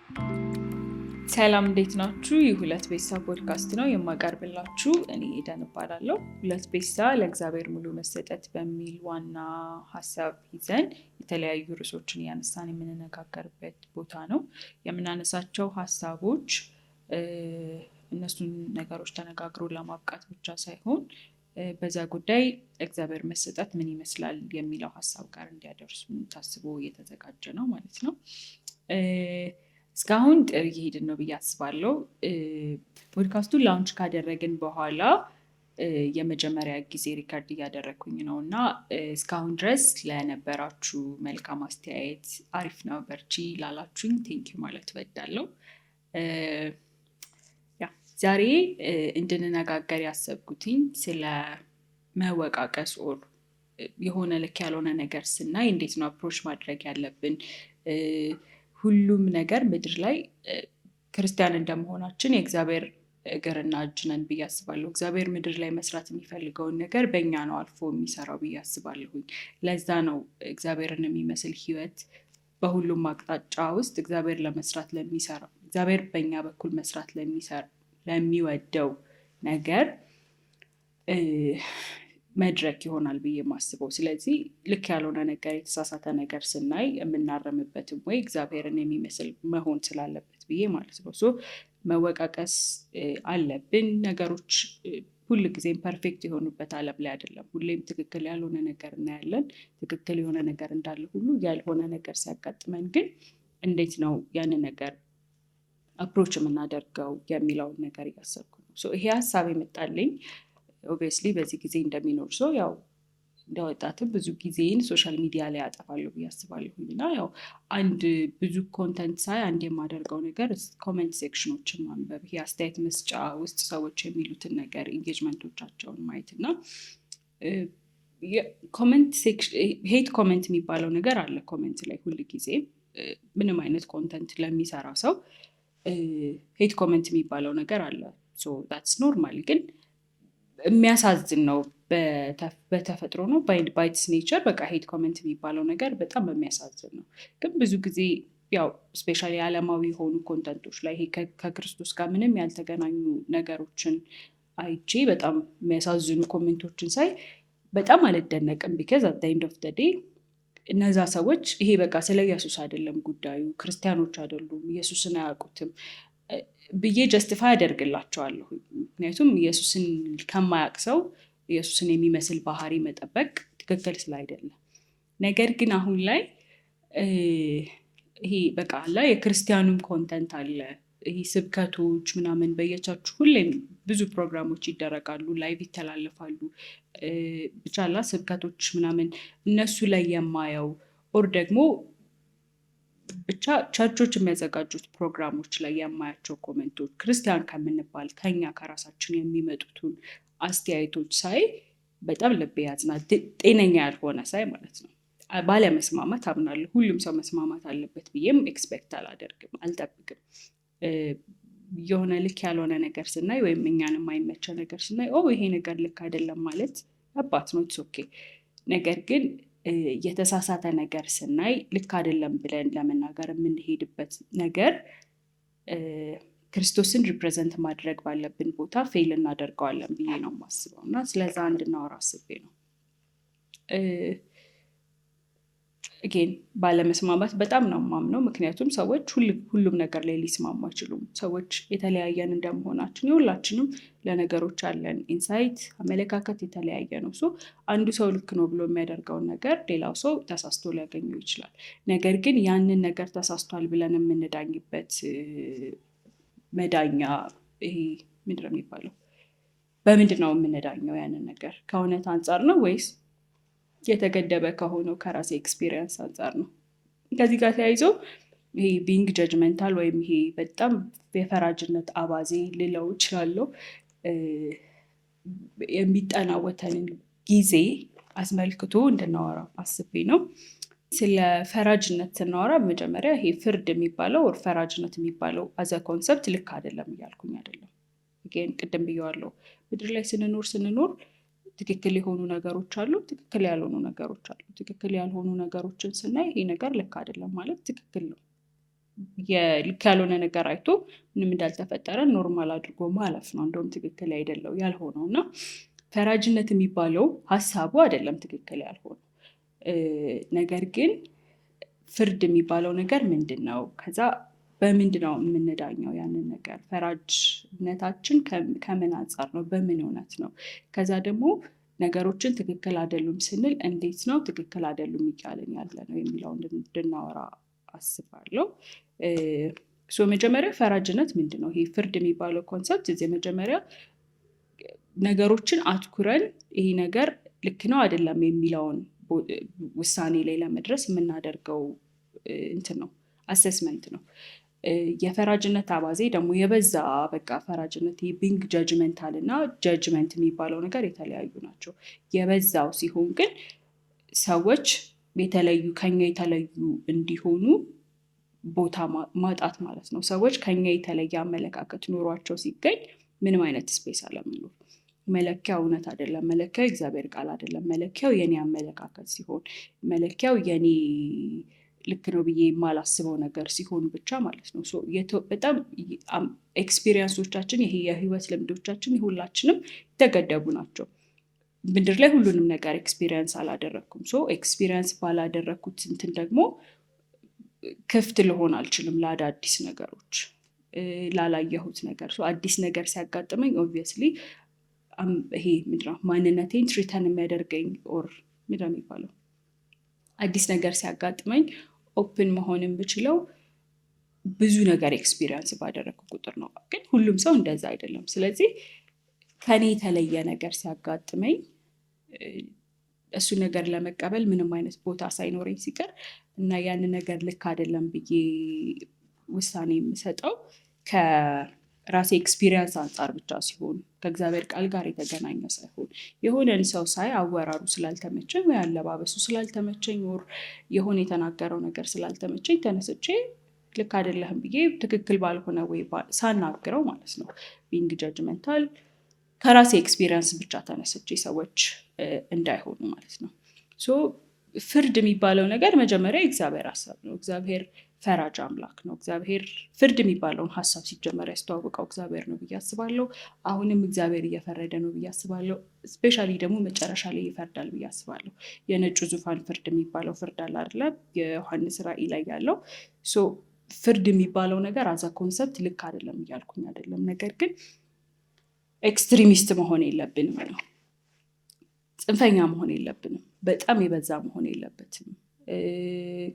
ሰላም፣ እንዴት ናችሁ? ይህ ሁለት ቤሳ ፖድካስት ነው የማቀርብላችሁ። እኔ ኤደን እባላለሁ። ሁለት ቤሳ ለእግዚአብሔር ሙሉ መሰጠት በሚል ዋና ሀሳብ ይዘን የተለያዩ ርዕሶችን እያነሳን የምንነጋገርበት ቦታ ነው። የምናነሳቸው ሀሳቦች እነሱን ነገሮች ተነጋግሮ ለማብቃት ብቻ ሳይሆን በዛ ጉዳይ እግዚአብሔር መሰጠት ምን ይመስላል የሚለው ሀሳብ ጋር እንዲያደርሱን ታስቦ እየተዘጋጀ ነው ማለት ነው። እስካሁን ጥሩ እየሄድን ነው ብዬ አስባለሁ። Podcast ኡን launch ካደረግን በኋላ የመጀመሪያ ጊዜ record እያደረግኩኝ ነው እና እስካሁን ድረስ ለነበራችሁ መልካም አስተያየት፣ አሪፍ ነው በርቺ ላላችሁኝ thank you ማለት እወዳለሁ። Yeah፣ ዛሬ እንድንነጋገር ያሰብኩትኝ ስለ መወቃቀስ or የሆነ ልክ ያልሆነ ነገር ስናይ እንዴት ነው approach ማድረግ ያለብን። ሁሉም ነገር ምድር ላይ ክርስቲያን እንደመሆናችን የእግዚአብሔር እግርና እጅ ነን ብዬ አስባለሁ። እግዚአብሔር ምድር ላይ መስራት የሚፈልገውን ነገር በእኛ ነው አልፎ የሚሰራው ብዬ አስባለሁኝ። ለዛ ነው እግዚአብሔርን የሚመስል ሕይወት በሁሉም አቅጣጫ ውስጥ እግዚአብሔር ለመስራት ለሚሰራው፣ እግዚአብሔር በእኛ በኩል መስራት ለሚወደው ነገር መድረክ ይሆናል ብዬ የማስበው። ስለዚህ ልክ ያልሆነ ነገር፣ የተሳሳተ ነገር ስናይ የምናረምበትም ወይ እግዚአብሔርን የሚመስል መሆን ስላለበት ብዬ ማለት ነው። So መወቃቀስ አለብን። ነገሮች ሁል ጊዜም perfect የሆኑበት ዓለም ላይ አይደለም። ሁሌም ትክክል ያልሆነ ነገር እናያለን። ትክክል የሆነ ነገር እንዳለ ሁሉ ያልሆነ ነገር ሲያጋጥመን ግን እንዴት ነው ያንን ነገር approach የምናደርገው የሚለውን ነገር እያሰብኩ ነው። So ይሄ ሀሳብ የመጣልኝ obviously በዚህ ጊዜ እንደሚኖር ሰው፣ ያው እንደ ወጣትም ብዙ ጊዜን social media ላይ አጠፋለሁ ብዬ አስባለሁኝ። እና ያው አንድ ብዙ content ሳይ አንድ የማደርገው ነገር comment section ኦችን ማንበብ፣ ይሄ አስተያየት መስጫ ውስጥ ሰዎች የሚሉትን ነገር፣ engagement ኦቻቸውን ማየት። እና comment፣ hate comment የሚባለው ነገር አለ። Comment ላይ ሁል ጊዜ ምንም አይነት content ለሚሰራ ሰው hate comment የሚባለው ነገር አለ። That's normal፣ ግን የሚያሳዝን ነው። በተፈጥሮ ነው፣ by its nature በቃ hate comment የሚባለው ነገር በጣም የሚያሳዝን ነው። ግን ብዙ ጊዜ ያው especially ዓለማዊ የሆኑ content ኦች ላይ፣ ይሄ ከክርስቶስ ጋር ምንም ያልተገናኙ ነገሮችን አይቼ በጣም የሚያሳዝኑ comment ኦችን ሳይ በጣም አልደነቅም። Because at the end of the day እነዛ ሰዎች ይሄ በቃ ስለ ኢየሱስ አይደለም ጉዳዩ፣ ክርስቲያኖች አይደሉም፣ ኢየሱስን አያውቁትም ብዬ justify አደርግላቸዋለሁ። ምክንያቱም ኢየሱስን ከማያውቅ ሰው ኢየሱስን የሚመስል ባህሪ መጠበቅ ትክክል ስላይደለ። ነገር ግን አሁን ላይ ይሄ በቃ አለ፣ የክርስቲያኑም content አለ። ይሄ ስብከቶች ምናምን በየቸርቹ ሁሌም ብዙ ፕሮግራሞች ይደረጋሉ፣ live ይተላለፋሉ። ብቻ ላ ስብከቶች ምናምን እነሱ ላይ የማየው or ደግሞ ብቻ ቸርቾች የሚያዘጋጁት ፕሮግራሞች ላይ የማያቸው comment ኦች፣ ክርስቲያን ከምንባል ከኛ ከራሳችን የሚመጡትን አስተያየቶች ሳይ በጣም ልቤ ያዝናል። ጤነኛ ያልሆነ ሳይ ማለት ነው። ባለመስማማት አምናለሁ። ሁሉም ሰው መስማማት አለበት ብዬም expect አላደርግም፣ አልጠብቅም። የሆነ ልክ ያልሆነ ነገር ስናይ ወይም እኛን የማይመቸ ነገር ስናይ ኦ ይሄ ነገር ልክ አይደለም ማለት አባት ነው፣ okay። ነገር ግን የተሳሳተ ነገር ስናይ ልክ አይደለም ብለን ለመናገር የምንሄድበት ነገር ክርስቶስን represent ማድረግ ባለብን ቦታ fail እናደርገዋለን ብዬ ነው የማስበው እና ስለዛ እንድናወራ አስቤ ነው። Again ባለመስማማት በጣም ነው የማምነው። ምክንያቱም ሰዎች ሁሉም ነገር ላይ ሊስማሙ አይችሉም። ሰዎች የተለያየን እንደመሆናችን የሁላችንም ለነገሮች ያለን insight፣ አመለካከት የተለያየ ነው። So አንዱ ሰው ልክ ነው ብሎ የሚያደርገውን ነገር ሌላው ሰው ተሳስቶ ሊያገኘው ይችላል። ነገር ግን ያንን ነገር ተሳስቷል ብለን የምንዳኝበት መዳኛ ይሄ ምንድን ነው የሚባለው? በምንድን ነው የምንዳኘው? ያንን ነገር ከእውነት አንጻር ነው ወይስ የተገደበ ከሆነው ከራሴ experience አንጻር ነው? ከዚህ ጋር ተያይዞ ይሄ being judgmental ወይም ይሄ በጣም የፈራጅነት አባዜ ልለው እችላለሁ የሚጠናወተንን ጊዜ አስመልክቶ እንድናወራ አስቤ ነው። ስለ ፈራጅነት ስናወራ መጀመሪያ ይሄ ፍርድ የሚባለው or ፈራጅነት የሚባለው as a concept ልክ አይደለም እያልኩኝ አይደለም። ግን ቅድም ብየዋለሁ። ምድር ላይ ስንኖር ትክክል የሆኑ ነገሮች አሉ፣ ትክክል ያልሆኑ ነገሮች አሉ። ትክክል ያልሆኑ ነገሮችን ስናይ ይሄ ነገር ልክ አይደለም ማለት ትክክል ነው። ልክ ያልሆነ ነገር አይቶ ምንም እንዳልተፈጠረ normal አድርጎ ማለፍ ነው እንደውም ትክክል አይደለው ያልሆነው። እና ፈራጅነት የሚባለው ሀሳቡ አይደለም ትክክል ያልሆነው፣ ነገር ግን ፍርድ የሚባለው ነገር ምንድን ነው? ከዛ በምንድን ነው የምንዳኘው ያንን ነገር? ፈራጅነታችን ከምን አንጻር ነው? በምን እውነት ነው? ከዛ ደግሞ ነገሮችን ትክክል አይደሉም ስንል እንዴት ነው ትክክል አይደሉም እያልን ያለ ነው የሚለው እንድናወራ አስባለሁ። So መጀመሪያ ፈራጅነት ምንድን ነው? ይሄ ፍርድ የሚባለው concept እዚህ መጀመሪያ ነገሮችን አትኩረን ይሄ ነገር ልክ ነው አይደለም የሚለውን ውሳኔ ላይ ለመድረስ የምናደርገው እንትን ነው፣ assessment ነው። የፈራጅነት አባዜ ደግሞ የበዛ፣ በቃ ፈራጅነት being judgmental እና judgment የሚባለው ነገር የተለያዩ ናቸው። የበዛው ሲሆን ግን ሰዎች የተለዩ፣ ከኛ የተለዩ እንዲሆኑ ቦታ ማጣት ማለት ነው። ሰዎች ከኛ የተለየ አመለካከት ኖሯቸው ሲገኝ ምንም አይነት space አለመኖር። መለኪያው እውነት አይደለም። መለኪያው የእግዚአብሔር ቃል አይደለም። መለኪያው የኔ አመለካከት ሲሆን፣ መለኪያው የኔ ልክ ነው ብዬ የማላስበው ነገር ሲሆን ብቻ ማለት ነው። በጣም experience ኦቻችን፣ ይሄ የህይወት ልምዶቻችን የሁላችንም የተገደቡ ናቸው። ምድር ላይ ሁሉንም ነገር experience አላደረግኩም። So experience ባላደረግኩት እንትን ደግሞ ክፍት ልሆን አልችልም ለአዳዲስ ነገሮች፣ ላላየሁት ነገር። አዲስ ነገር ሲያጋጥመኝ obviously ይሄ ምንድነው ማንነቴን threaten የሚያደርገኝ or ምንድነው የሚባለው፣ አዲስ ነገር ሲያጋጥመኝ open መሆን የምችለው ብዙ ነገር experience ባደረግኩ ቁጥር ነው። ግን ሁሉም ሰው እንደዛ አይደለም። ስለዚህ ከኔ የተለየ ነገር ሲያጋጥመኝ እሱ ነገር ለመቀበል ምንም አይነት ቦታ ሳይኖረኝ ሲቀር እና ያንን ነገር ልክ አይደለም ብዬ ውሳኔ የምሰጠው ከራሴ experience አንጻር ብቻ ሲሆን፣ ከእግዚአብሔር ቃል ጋር የተገናኘ ሳይሆን፣ የሆነን ሰው ሳይ አወራሩ ስላልተመቸኝ ወይ አለባበሱ ስላልተመቸኝ or የሆነ የተናገረው ነገር ስላልተመቸኝ ተነስቼ ልክ አይደለህም ብዬ ትክክል ባልሆነ ወይ ሳናግረው ማለት ነው። Being judgmental ከራሴ experience ብቻ ተነስቼ ሰዎች እንዳይሆኑ ማለት ነው። So ፍርድ የሚባለው ነገር መጀመሪያ የእግዚአብሔር ሀሳብ ነው። እግዚአብሔር ፈራጅ አምላክ ነው። እግዚአብሔር ፍርድ የሚባለውን ሀሳብ ሲጀመር ያስተዋወቀው እግዚአብሔር ነው ብዬ አስባለሁ። አሁንም እግዚአብሔር እየፈረደ ነው ብዬ አስባለሁ። Especially ደግሞ መጨረሻ ላይ ይፈርዳል ብዬ አስባለሁ። የነጩ ዙፋን ፍርድ የሚባለው ፍርድ አለ አይደለ? የዮሐንስ ራእይ ላይ ያለው። So ፍርድ የሚባለው ነገር as a concept ልክ አይደለም እያልኩኝ አይደለም። ነገር ግን extremist መሆን የለብንም ነው። ጽንፈኛ መሆን የለብንም። በጣም የበዛ መሆን የለበትም።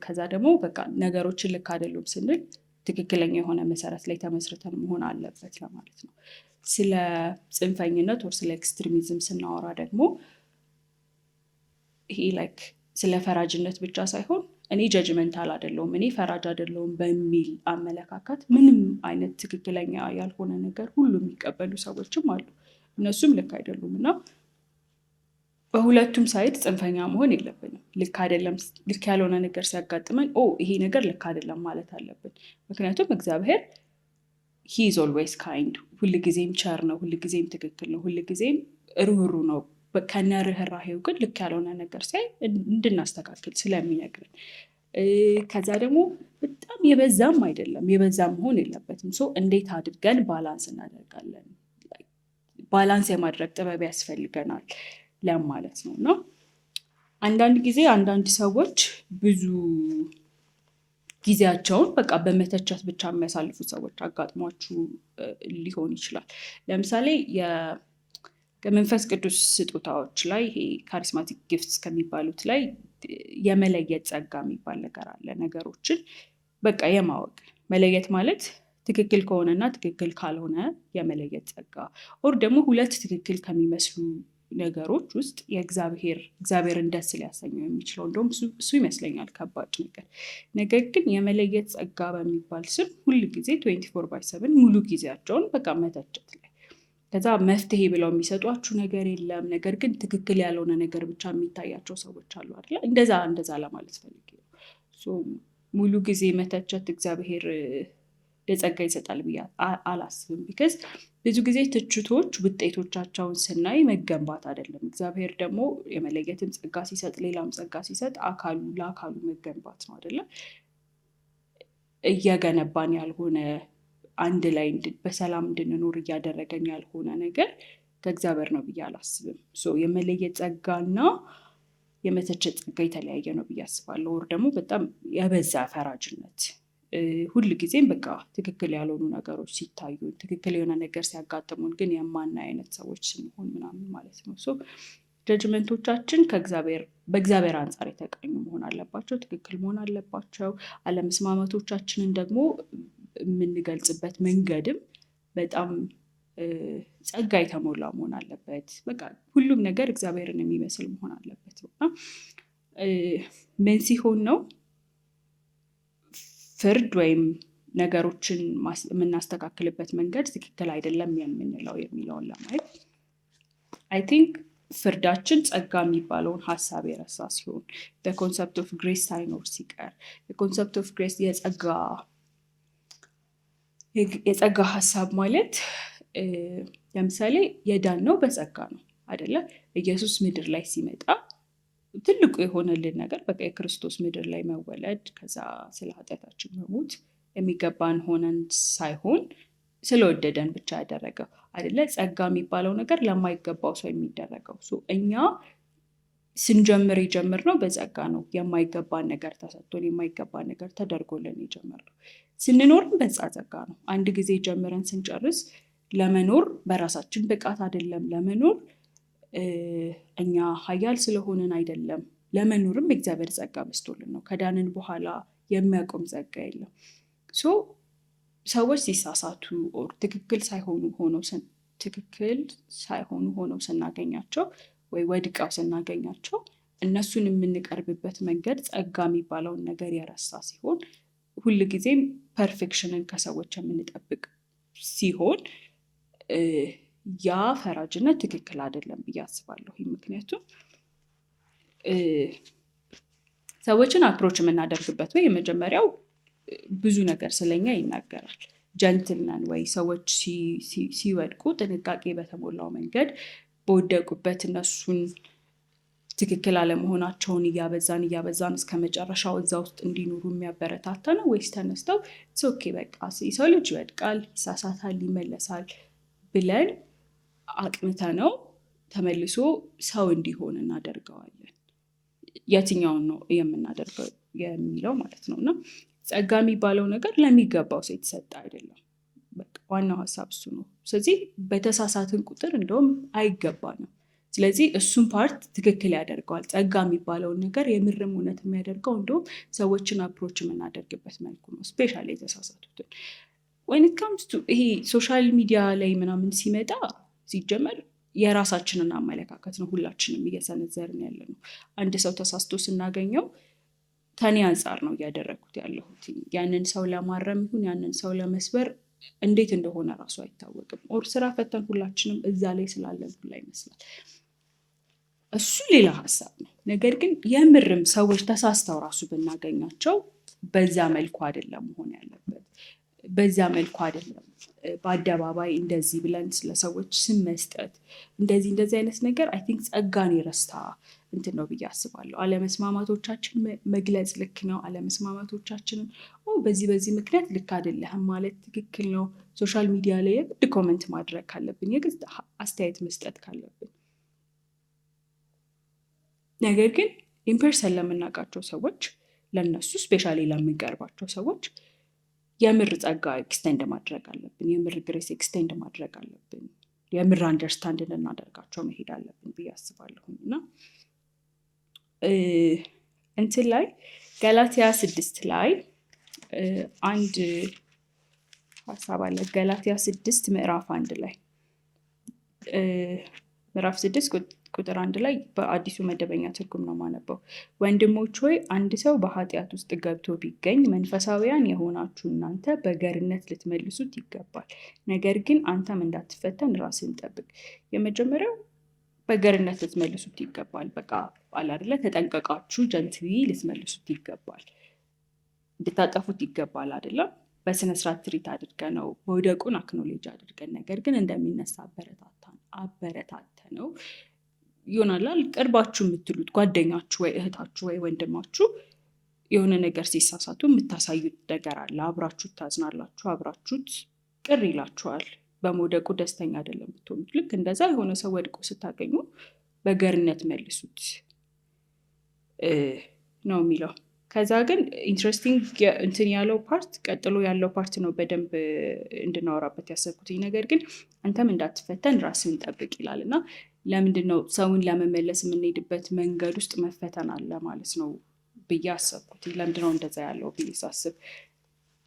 ከዛ ደግሞ በቃ ነገሮችን ልክ አይደሉም ስንል ትክክለኛ የሆነ መሰረት ላይ ተመስርተን መሆን አለበት ለማለት ነው። ስለ ጽንፈኝነት or ስለ extremism ስናወራ ደግሞ ይሄ like ስለ ፈራጅነት ብቻ ሳይሆን እኔ judgmental አይደለሁም፣ እኔ ፈራጅ አይደለሁም በሚል አመለካከት ምንም አይነት ትክክለኛ ያልሆነ ነገር ሁሉ የሚቀበሉ ሰዎችም አሉ። እነሱም ልክ አይደሉም። እና በሁለቱም side ጽንፈኛ መሆን የለብንም። ልክ አይደለም፣ ልክ ያልሆነ ነገር ሲያጋጥመን ኦ ይሄ ነገር ልክ አይደለም ማለት አለብን። ምክንያቱም እግዚአብሔር he is always kind፣ ሁልጊዜም ቸር ነው፣ ሁልጊዜም ትክክል ነው፣ ሁልጊዜም ርኅሩህ ነው። ከነ ርኅራሄው ግን ልክ ያልሆነ ነገር ሲያይ እንድናስተካክል ስለሚነግረን፣ ከዛ ደግሞ በጣም የበዛም አይደለም፣ የበዛም መሆን የለበትም። So እንዴት አድርገን balance እናደርጋለን? Balance የማድረግ ጥበብ ያስፈልገናል ለማለት ነው። እና አንዳንድ ጊዜ አንዳንድ ሰዎች ብዙ ጊዜያቸውን በቃ በመተቸት ብቻ የሚያሳልፉ ሰዎች አጋጥሟችሁ ሊሆን ይችላል። ለምሳሌ ከመንፈስ ቅዱስ ስጦታዎች ላይ፣ ይሄ charismatic gifts ከሚባሉት ላይ የመለየት ጸጋ የሚባል ነገር አለ። ነገሮችን በቃ የማወቅ፣ መለየት ማለት ትክክል ከሆነና ትክክል ካልሆነ የመለየት ጸጋ or ደግሞ ሁለት ትክክል ከሚመስሉ ነገሮች ውስጥ የእግዚአብሔር እግዚአብሔርን ደስ ሊያሰኘው የሚችለው፣ እንደውም እሱ ይመስለኛል ከባድ ነገር። ነገር ግን የመለየት ጸጋ በሚባል ስም ሁል ጊዜ 24/7 ሙሉ ጊዜያቸውን በቃ መተቸት ላይ፣ ከዛ መፍትሄ ብለው የሚሰጧችሁ ነገር የለም። ነገር ግን ትክክል ያልሆነ ነገር ብቻ የሚታያቸው ሰዎች አሉ አይደለ? እንደዛ እንደዛ ለማለት ፈልጌ ነው። ሙሉ ጊዜ መተቸት እግዚአብሔር ለጸጋ ይሰጣል ብዬ አላስብም። Because ብዙ ጊዜ ትችቶች ውጤቶቻቸውን ስናይ መገንባት አይደለም። እግዚአብሔር ደግሞ የመለየትም ጸጋ ሲሰጥ፣ ሌላም ጸጋ ሲሰጥ አካሉ ለአካሉ መገንባት ነው አይደለም። እየገነባን ያልሆነ፣ አንድ ላይ በሰላም እንድንኖር እያደረገን ያልሆነ ነገር ከእግዚአብሔር ነው ብዬ አላስብም። So የመለየት ጸጋና የመተቸት ጸጋ የተለያየ ነው ብዬ አስባለሁ። Or ደግሞ በጣም የበዛ ፈራጅነት፣ ሁል ጊዜም በቃ ትክክል ያልሆኑ ነገሮች ሲታዩ፣ ትክክል የሆነ ነገር ሲያጋጥሙን ግን የማናይ አይነት ሰዎች ስንሆን ምናምን ማለት ነው። So judgment ኦቻችን ከእግዚአብሔር በእግዚአብሔር አንጻር የተቃኙ መሆን አለባቸው፣ ትክክል መሆን አለባቸው። አለመስማማቶቻችንን ደግሞ የምንገልጽበት መንገድም በጣም ጸጋ የተሞላ መሆን አለበት። በቃ ሁሉም ነገር እግዚአብሔርን የሚመስል መሆን አለበት። እና ምን ሲሆን ነው ፍርድ ወይም ነገሮችን የምናስተካክልበት መንገድ ትክክል አይደለም የምንለው የሚለውን ለማየት፣ I think ፍርዳችን ጸጋ የሚባለውን ሀሳብ የረሳ ሲሆን፣ concept of grace ሳይኖር ሲቀር። Concept of grace፣ የጸጋ ሀሳብ ማለት ለምሳሌ የዳንነው በጸጋ ነው አይደለ? ኢየሱስ ምድር ላይ ሲመጣ ትልቁ የሆነልን ነገር በቃ የክርስቶስ ምድር ላይ መወለድ፣ ከዛ ስለ ኃጢአታችን መሞት፣ የሚገባን ሆነን ሳይሆን ስለወደደን ብቻ ያደረገው አይደለ? ጸጋ የሚባለው ነገር ለማይገባው ሰው የሚደረገው። እኛ ስንጀምር የጀመርነው በጸጋ ነው። የማይገባን ነገር ተሰጥቶን፣ የማይገባን ነገር ተደርጎልን የጀመርነው። ስንኖርም በዛ ጸጋ ነው። አንድ ጊዜ ጀምረን ስንጨርስ ለመኖር በራሳችን ብቃት አይደለም፣ ለመኖር እኛ ኃያል ስለሆንን አይደለም። ለመኖርም የእግዚአብሔር ጸጋ በዝቶልን ነው። ከዳንን በኋላ የሚያቆም ጸጋ የለም። So ሰዎች ሲሳሳቱ or ትክክል ሳይሆኑ ሆነው ስናገኛቸው ወይ ወድቀው ስናገኛቸው እነሱን የምንቀርብበት መንገድ ጸጋ የሚባለውን ነገር የረሳ ሲሆን፣ ሁልጊዜም perfection ን ከሰዎች የምንጠብቅ ሲሆን ያ ፈራጅነት ትክክል አይደለም ብዬ አስባለሁ። ምክንያቱም ሰዎችን approach የምናደርግበት ወይ የመጀመሪያው ብዙ ነገር ስለኛ ይናገራል። Gentle ነን ወይ? ሰዎች ሲወድቁ ጥንቃቄ በተሞላው መንገድ በወደቁበት እነሱን ትክክል አለመሆናቸውን እያበዛን እያበዛን እስከ መጨረሻው እዛ ውስጥ እንዲኖሩ የሚያበረታታ ነው ወይስ ተነስተው okay በቃ የሰው ልጅ ይወድቃል፣ ይሳሳታል፣ ይመለሳል ብለን አቅንተነው ተመልሶ ሰው እንዲሆን እናደርገዋለን? የትኛውን ነው የምናደርገው የሚለው ማለት ነው። እና ጸጋ የሚባለው ነገር ለሚገባው ሰው የተሰጠ አይደለም። በቃ ዋናው ሀሳብ እሱ ነው። ስለዚህ በተሳሳትን ቁጥር እንደውም አይገባንም። ስለዚህ እሱን part ትክክል ያደርገዋል። ጸጋ የሚባለውን ነገር የምርም እውነት የሚያደርገው እንደውም ሰዎችን approach የምናደርግበት መልኩ ነው። Especially የተሳሳቱትን። When it comes to ይሄ social media ላይ ምናምን ሲመጣ ሲጀመር የራሳችንን አመለካከት ነው ሁላችንም እየሰነዘርን ያለ ነው። አንድ ሰው ተሳስቶ ስናገኘው ከኔ አንጻር ነው እያደረግኩት ያለሁት። ያንን ሰው ለማረም ይሁን ያንን ሰው ለመስበር እንዴት እንደሆነ ራሱ አይታወቅም። Or ስራ ፈተን ሁላችንም እዛ ላይ ስላለን ሁላ ይመስላል። እሱ ሌላ ሀሳብ ነው። ነገር ግን የምርም ሰዎች ተሳስተው ራሱ ብናገኛቸው በዛ መልኩ አይደለም መሆን ያለበት። በዛ መልኩ አይደለም፣ በአደባባይ እንደዚህ ብለን ስለ ሰዎች ስም መስጠት፣ እንደዚህ እንደዚህ አይነት ነገር I think ጸጋን የረሳ እንትን ነው ብዬ አስባለሁ። አለመስማማቶቻችን መግለጽ ልክ ነው። አለመስማማቶቻችንን በዚህ በዚህ ምክንያት ልክ አይደለህም ማለት ትክክል ነው። Social media ላይ የግድ comment ማድረግ ካለብን፣ የግድ አስተያየት መስጠት ካለብን፣ ነገር ግን in person ለምናውቃቸው ሰዎች፣ ለነሱ especially ለምንቀርባቸው ሰዎች የምር ጸጋ extend ማድረግ አለብን። የምር grace extend ማድረግ አለብን። የምር understand ልናደርጋቸው መሄድ አለብን ብዬ አስባለሁኝ። እና እንትን ላይ ገላትያ 6 ላይ አንድ ሀሳብ አለ። ገላትያ 6 ምዕራፍ 1 ላይ፣ ምዕራፍ 6 ቁጥር 1 ላይ፣ በአዲሱ መደበኛ ትርጉም ነው ማነበው። ወንድሞች ሆይ፣ አንድ ሰው በኃጢአት ውስጥ ገብቶ ቢገኝ መንፈሳዊያን የሆናችሁ እናንተ በገርነት ልትመልሱት ይገባል። ነገር ግን አንተም እንዳትፈተን ራስህን ጠብቅ። የመጀመሪያው በገርነት ልትመልሱት ይገባል። በቃ አለ አይደለ፣ ተጠንቀቃችሁ gently ልትመልሱት ይገባል። እንድታጠፉት ይገባል አይደለም። በስነስርዓት treat አድርገነው፣ መውደቁን acknowledge አድርገን፣ ነገር ግን እንደሚነሳ አበረታተነው ይሆናል። ቅርባችሁ የምትሉት ጓደኛችሁ ወይ እህታችሁ ወይ ወንድማችሁ የሆነ ነገር ሲሳሳቱ የምታሳዩት ነገር አለ። አብራችሁት ታዝናላችሁ፣ አብራችሁት ቅር ይላችኋል። በመውደቁ ደስተኛ አይደለም የምትሆኑት። ልክ እንደዛ የሆነ ሰው ወድቆ ስታገኙ በገርነት መልሱት ነው የሚለው። ከዛ ግን interesting እንትን ያለው part፣ ቀጥሎ ያለው part ነው በደንብ እንድናወራበት ያሰብኩት። ነገር ግን አንተም እንዳትፈተን ራስህን ጠብቅ ይላል። እና ለምንድን ነው ሰውን ለመመለስ የምንሄድበት መንገድ ውስጥ መፈተን አለ ማለት ነው ብዬ አሰብኩት። ለምንድን ነው እንደዛ ያለው ብዬ ሳስብ፣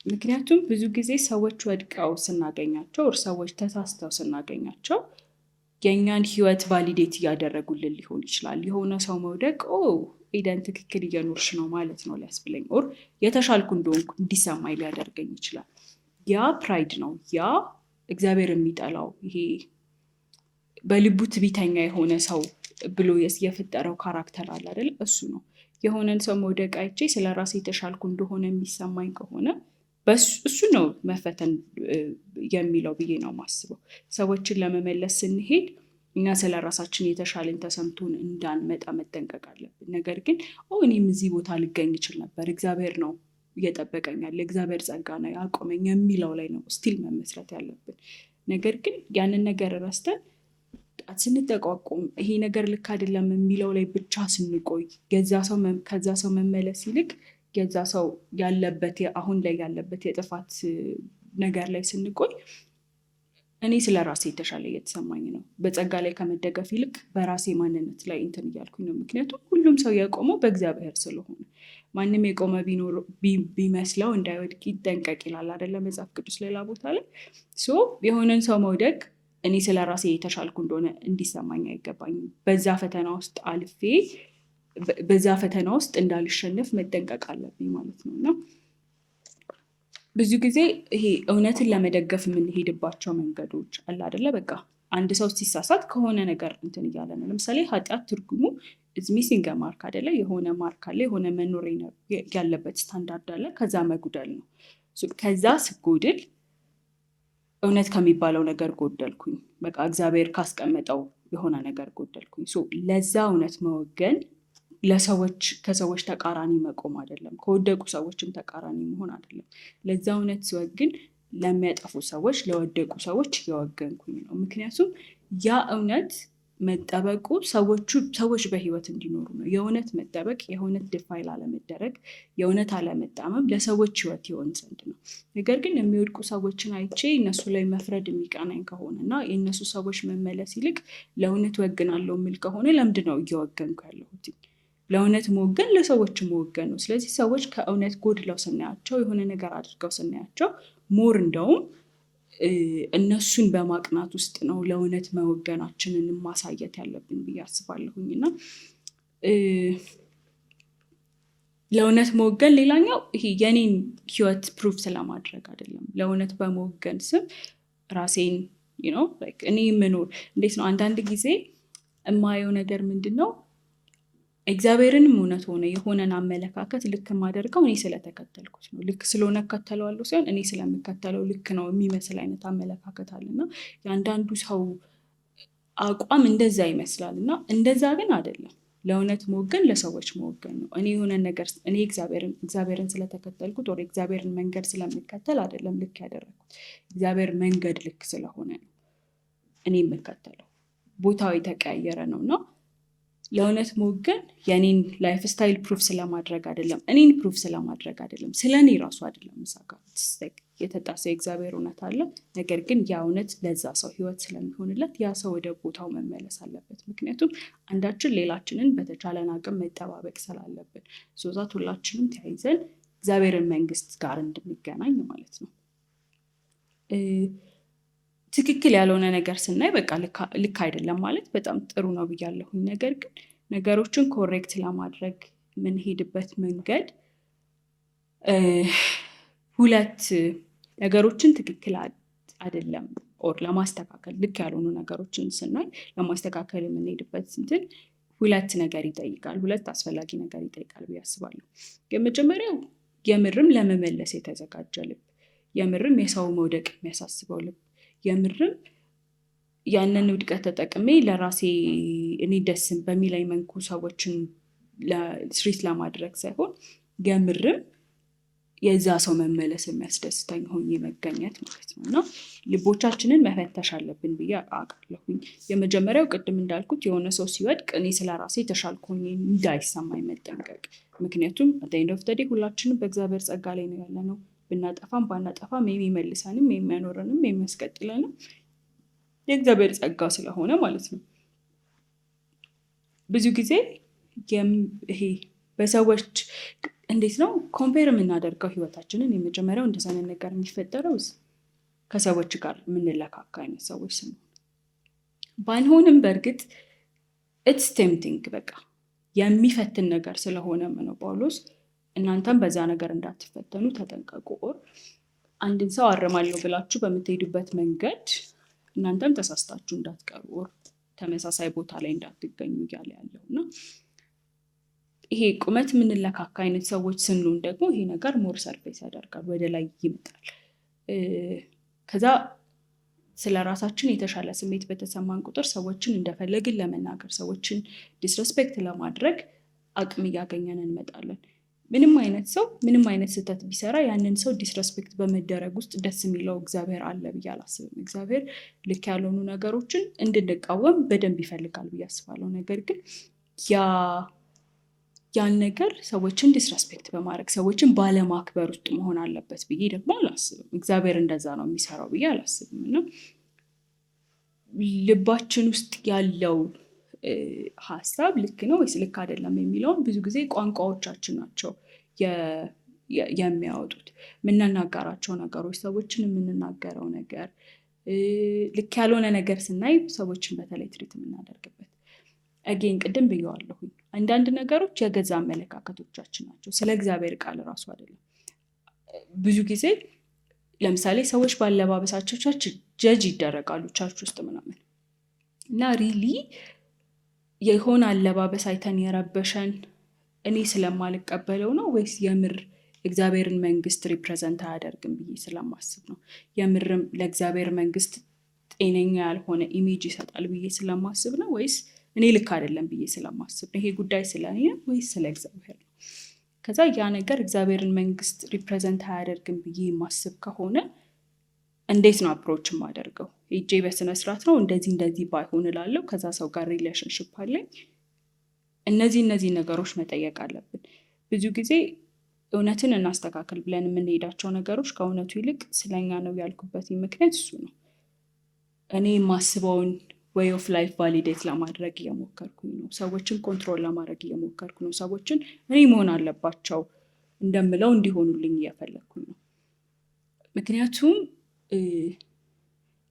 ምክንያቱም ብዙ ጊዜ ሰዎች ወድቀው ስናገኛቸው or ሰዎች ተሳስተው ስናገኛቸው የእኛን ህይወት validate እያደረጉልን ሊሆን ይችላል። የሆነ ሰው መውደቅ "ኦ ኤደን፣ ትክክል እየኖርሽ ነው ማለት ነው" ሊያስብለኝ or የተሻልኩ እንደሆንኩ እንዲሰማኝ ሊያደርገኝ ይችላል። ያ pride ነው። ያ እግዚአብሔር የሚጠላው፣ ይሄ በልቡ ትቢተኛ የሆነ ሰው ብሎ የፈጠረው character አለ አይደል? እሱ ነው። የሆነን ሰው መውደቅ አይቼ ስለ ራሴ የተሻልኩ እንደሆነ የሚሰማኝ ከሆነ እሱ ነው መፈተን የሚለው ብዬ ነው የማስበው። ሰዎችን ለመመለስ ስንሄድ እኛ ስለ ራሳችን የተሻለን ተሰምቶን እንዳንመጣ መጠንቀቅ አለብን። ነገር ግን እኔም እዚህ ቦታ ልገኝ ይችል ነበር፣ እግዚአብሔር ነው እየጠበቀኝ ያለ፣ እግዚአብሔር ጸጋ ነው ያቆመኝ የሚለው ላይ ነው still መመስረት ያለብን። ነገር ግን ያንን ነገር ረስተን ጣት ስንጠቋቁም፣ ይሄ ነገር ልክ አይደለም የሚለው ላይ ብቻ ስንቆይ፣ ከዛ ሰው መመለስ ይልቅ የዛ ሰው ያለበት፣ አሁን ላይ ያለበት የጥፋት ነገር ላይ ስንቆይ እኔ ስለ ራሴ የተሻለ እየተሰማኝ ነው። በጸጋ ላይ ከመደገፍ ይልቅ በራሴ ማንነት ላይ እንትን እያልኩኝ ነው። ምክንያቱም ሁሉም ሰው የቆመው በእግዚአብሔር ስለሆነ፣ ማንም የቆመ ቢመስለው እንዳይወድቅ ይጠንቀቅ ይላል አይደለ መጽሐፍ ቅዱስ ሌላ ቦታ ላይ? So የሆነን ሰው መውደቅ እኔ ስለ ራሴ የተሻልኩ እንደሆነ እንዲሰማኝ አይገባኝም። በዛ ፈተና ውስጥ አልፌ በዛ ፈተና ውስጥ እንዳልሸነፍ መጠንቀቅ አለብኝ ማለት ነው። እና ብዙ ጊዜ ይሄ እውነትን ለመደገፍ የምንሄድባቸው መንገዶች አለ አይደለ? በቃ አንድ ሰው ሲሳሳት ከሆነ ነገር እንትን እያለ ነው። ለምሳሌ ኃጢአት ትርጉሙ missing mark አይደለ? የሆነ mark አለ፣ የሆነ መኖር ያለበት ስታንዳርድ አለ። ከዛ መጉደል ነው። ከዛ ስጎድል እውነት ከሚባለው ነገር ጎደልኩኝ። በቃ እግዚአብሔር ካስቀመጠው የሆነ ነገር ጎደልኩኝ። ለዛ እውነት መወገን ለሰዎች ከሰዎች ተቃራኒ መቆም አይደለም፣ ከወደቁ ሰዎችም ተቃራኒ መሆን አይደለም። ለዛ እውነት ስወግን ለሚያጠፉ ሰዎች፣ ለወደቁ ሰዎች እየወገንኩኝ ነው። ምክንያቱም ያ እውነት መጠበቁ ሰዎች በህይወት እንዲኖሩ ነው። የእውነት መጠበቅ፣ የእውነት defile አለመደረግ፣ የእውነት አለመጣመም ለሰዎች ህይወት ይሆን ዘንድ ነው። ነገር ግን የሚወድቁ ሰዎችን አይቼ እነሱ ላይ መፍረድ የሚቀናኝ ከሆነ እና የእነሱ ሰዎች መመለስ ይልቅ ለእውነት ወግናለሁ የሚል ከሆነ ለምንድን ነው እየወገንኩ ያለሁት? ለእውነት መወገን ለሰዎች መወገን ነው። ስለዚህ ሰዎች ከእውነት ጎድለው ስናያቸው፣ የሆነ ነገር አድርገው ስናያቸው more እንደውም እነሱን በማቅናት ውስጥ ነው ለእውነት መወገናችንን ማሳየት ያለብን ብዬ አስባለሁኝ። እና ለእውነት መወገን ሌላኛው ይሄ የኔን ህይወት proof ስለማድረግ አይደለም። ለእውነት በመወገን ስም ራሴን እኔ የምኖር እንዴት ነው? አንዳንድ ጊዜ የማየው ነገር ምንድን ነው? እግዚአብሔርንም እውነት ሆነ የሆነን አመለካከት ልክ የማደርገው እኔ ስለተከተልኩት ነው። ልክ ስለሆነ እከተለዋለሁ ሳይሆን እኔ ስለምከተለው ልክ ነው የሚመስል አይነት አመለካከት አለ። እና የአንዳንዱ ሰው አቋም እንደዛ ይመስላል እና እንደዛ ግን አይደለም። ለእውነት መወገን ለሰዎች መወገን ነው። እኔ የሆነ ነገር እኔ እግዚአብሔርን ስለተከተልኩት ወይ እግዚአብሔርን መንገድ ስለምከተል አይደለም ልክ ያደረግኩት። እግዚአብሔር መንገድ ልክ ስለሆነ ነው እኔ የምከተለው። ቦታው የተቀያየረ ነው። እና ለእውነት መወገን የእኔን lifestyle proof ስለማድረግ አይደለም፣ እኔን proof ስለማድረግ አይደለም፣ ስለ እኔ ራሱ አይደለም። እዛ ጋር የተጣሰ የእግዚአብሔር እውነት አለ። ነገር ግን ያ እውነት ለዛ ሰው ህይወት ስለሚሆንለት ያ ሰው ወደ ቦታው መመለስ አለበት። ምክንያቱም አንዳችን ሌላችንን በተቻለን አቅም መጠባበቅ ስላለብን፣ so that ሁላችንም ተያይዘን እግዚአብሔርን መንግስት ጋር እንድንገናኝ ማለት ነው። ትክክል ያልሆነ ነገር ስናይ በቃ ልክ አይደለም ማለት በጣም ጥሩ ነው ብያለሁኝ። ነገር ግን ነገሮችን correct ለማድረግ የምንሄድበት መንገድ ሁለት ነገሮችን ትክክል አይደለም or ለማስተካከል፣ ልክ ያልሆኑ ነገሮችን ስናይ ለማስተካከል የምንሄድበት እንትን ሁለት ነገር ይጠይቃል። ሁለት አስፈላጊ ነገር ይጠይቃል ብዬ አስባለሁ። የመጀመሪያው የምርም ለመመለስ የተዘጋጀ ልብ፣ የምርም የሰው መውደቅ የሚያሳስበው ልብ፣ የምርም ያንን ውድቀት ተጠቅሜ ለራሴ እኔ ደስ በሚለኝ መልኩ ሰዎችን treat ለማድረግ ሳይሆን የምርም የዛ ሰው መመለስ የሚያስደስተኝ ሆኜ መገኘት ማለት ነው። እና ልቦቻችንን መፈተሽ አለብን ብዬ አውቃለሁኝ። የመጀመሪያው ቅድም እንዳልኩት የሆነ ሰው ሲወድቅ እኔ ስለ ራሴ የተሻልኩ ሆኜ እንዳይሰማኝ መጠንቀቅ። ምክንያቱም at the end of the day ሁላችንም በእግዚአብሔር ጸጋ ላይ ነው ያለነው። ብናጠፋም ባናጠፋም የሚመልሰንም፣ የሚያኖረንም፣ የሚያስቀጥለንም የእግዚአብሔር ጸጋ ስለሆነ ማለት ነው። ብዙ ጊዜ ይሄ በሰዎች እንዴት ነው compare የምናደርገው ህይወታችንን፣ የመጀመሪያው እንደዛ አይነት ነገር የሚፈጠረው ከሰዎች ጋር የምንለካካ አይነት ሰዎች ስንሆን፣ ባንሆንም በእርግጥ it's tempting፣ በቃ የሚፈትን ነገር ስለሆነም ነው ጳውሎስ እናንተም በዛ ነገር እንዳትፈተኑ ተጠንቀቁ፣ or አንድን ሰው አርማለሁ ብላችሁ በምትሄዱበት መንገድ እናንተም ተሳስታችሁ እንዳትቀሩ or ተመሳሳይ ቦታ ላይ እንዳትገኙ እያለ ያለው። እና ይሄ ቁመት የምንለካካ አይነት ሰዎች ስንሆን ደግሞ ይሄ ነገር more surface ያደርጋል፣ ወደ ላይ ይመጣል። ከዛ ስለ ራሳችን የተሻለ ስሜት በተሰማን ቁጥር ሰዎችን እንደፈለግን ለመናገር፣ ሰዎችን disrespect ለማድረግ አቅም እያገኘን እንመጣለን። ምንም አይነት ሰው ምንም አይነት ስህተት ቢሰራ ያንን ሰው disrespect በመደረግ ውስጥ ደስ የሚለው እግዚአብሔር አለ ብዬ አላስብም። እግዚአብሔር ልክ ያልሆኑ ነገሮችን እንድንቃወም በደንብ ይፈልጋል ብዬ አስባለሁ። ነገር ግን ያን ነገር ሰዎችን disrespect በማድረግ፣ ሰዎችን ባለማክበር ውስጥ መሆን አለበት ብዬ ደግሞ አላስብም። እግዚአብሔር እንደዛ ነው የሚሰራው ብዬ አላስብም። እና ልባችን ውስጥ ያለው ሀሳብ ልክ ነው ወይስ ልክ አይደለም የሚለውን ብዙ ጊዜ ቋንቋዎቻችን ናቸው የሚያወጡት። የምንናገራቸው ነገሮች፣ ሰዎችን የምንናገረው ነገር፣ ልክ ያልሆነ ነገር ስናይ ሰዎችን በተለይ treat የምናደርግበት፣ again ቅድም ብየዋለሁኝ። አንዳንድ ነገሮች የገዛ አመለካከቶቻችን ናቸው፣ ስለ እግዚአብሔር ቃል እራሱ አይደለም። ብዙ ጊዜ ለምሳሌ ሰዎች ባለባበሳቸው church judge ይደረጋሉ፣ church ውስጥ ምናምን። እና really የሆነ አለባበስ አይተን የረበሸን እኔ ስለማልቀበለው ነው ወይስ የምር እግዚአብሔርን መንግስት represent አያደርግም ብዬ ስለማስብ ነው? የምርም ለእግዚአብሔር መንግስት ጤነኛ ያልሆነ image ይሰጣል ብዬ ስለማስብ ነው ወይስ እኔ ልክ አይደለም ብዬ ስለማስብ ነው? ይሄ ጉዳይ ስለ እኔ ነው ወይስ ስለ እግዚአብሔር ነው? ከዛ ያ ነገር እግዚአብሔርን መንግስት represent አያደርግም ብዬ የማስብ ከሆነ እንዴት ነው approach የማደርገው? ሄጄ በስነ ስርዓት ነው እንደዚህ እንደዚህ ባይሆን እላለሁ። ከዛ ሰው ጋር relationship አለኝ። እነዚህ ነገሮች መጠየቅ አለብን። ብዙ ጊዜ እውነትን እናስተካከል ብለን የምንሄዳቸው ነገሮች ከእውነቱ ይልቅ ስለኛ ነው ያልኩበት ምክንያት እሱ ነው። እኔ የማስበውን way of life validate ለማድረግ እየሞከርኩኝ ነው። ሰዎችን control ለማድረግ እየሞከርኩ ነው። ሰዎችን እኔ መሆን አለባቸው እንደምለው እንዲሆኑልኝ እየፈለግኩኝ ነው። ምክንያቱም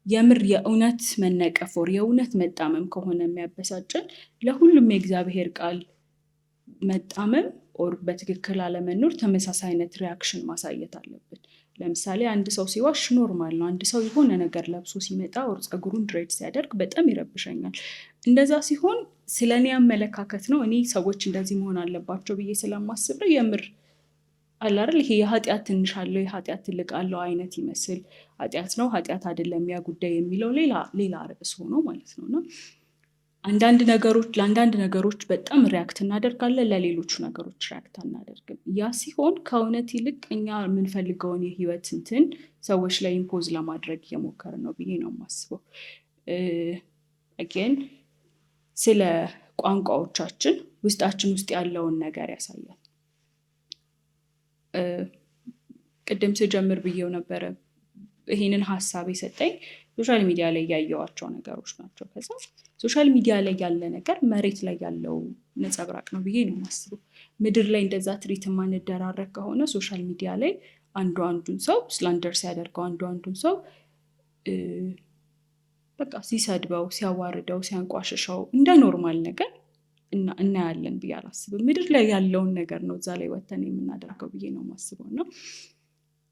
የምር የእውነት መነቀፍ or የእውነት መጣመም ከሆነ የሚያበሳጨን፣ ለሁሉም የእግዚአብሔር ቃል መጣመም or በትክክል አለመኖር ተመሳሳይ አይነት reaction ማሳየት አለብን። ለምሳሌ አንድ ሰው ሲዋሽ normal ነው። አንድ ሰው የሆነ ነገር ለብሶ ሲመጣ or ፀጉሩን dread ሲያደርግ በጣም ይረብሸኛል። እንደዛ ሲሆን ስለ እኔ አመለካከት ነው፣ እኔ ሰዎች እንደዚህ መሆን አለባቸው ብዬ ስለማስብ ነው። የምር አለ አይደል፣ ይሄ የኃጢአት ትንሽ አለው የኃጢአት ትልቅ አለው አይነት ይመስል፣ ኃጢአት ነው ኃጢአት አይደለም ያ ጉዳይ የሚለው ሌላ ሌላ ርዕስ ሆኖ ማለት ነው። እና አንዳንድ ነገሮች ለአንዳንድ ነገሮች በጣም react እናደርጋለን፣ ለሌሎቹ ነገሮች react አናደርግም። ያ ሲሆን ከእውነት ይልቅ እኛ የምንፈልገውን የህይወት እንትን ሰዎች ላይ impose ለማድረግ እየሞከርን ነው ብዬ ነው የማስበው። Again ስለ ቋንቋዎቻችን ውስጣችን ውስጥ ያለውን ነገር ያሳያል። ቅድም ስጀምር ብዬው ነበረ። ይሄንን ሀሳብ የሰጠኝ social media ላይ ያየኋቸው ነገሮች ናቸው። ከዛ social media ላይ ያለ ነገር መሬት ላይ ያለው ነጸብራቅ ነው ብዬ ነው የማስበው። ምድር ላይ እንደዛ treat የማንደራረግ ከሆነ social media ላይ አንዱ አንዱን ሰው slander ሲያደርገው፣ አንዱ አንዱን ሰው በቃ ሲሰድበው፣ ሲያዋርደው፣ ሲያንቋሽሸው እንደ normal ነገር እናያለን ብዬ አላስብም። ምድር ላይ ያለውን ነገር ነው እዛ ላይ ወተን የምናደርገው ብዬ ነው የማስበው። እና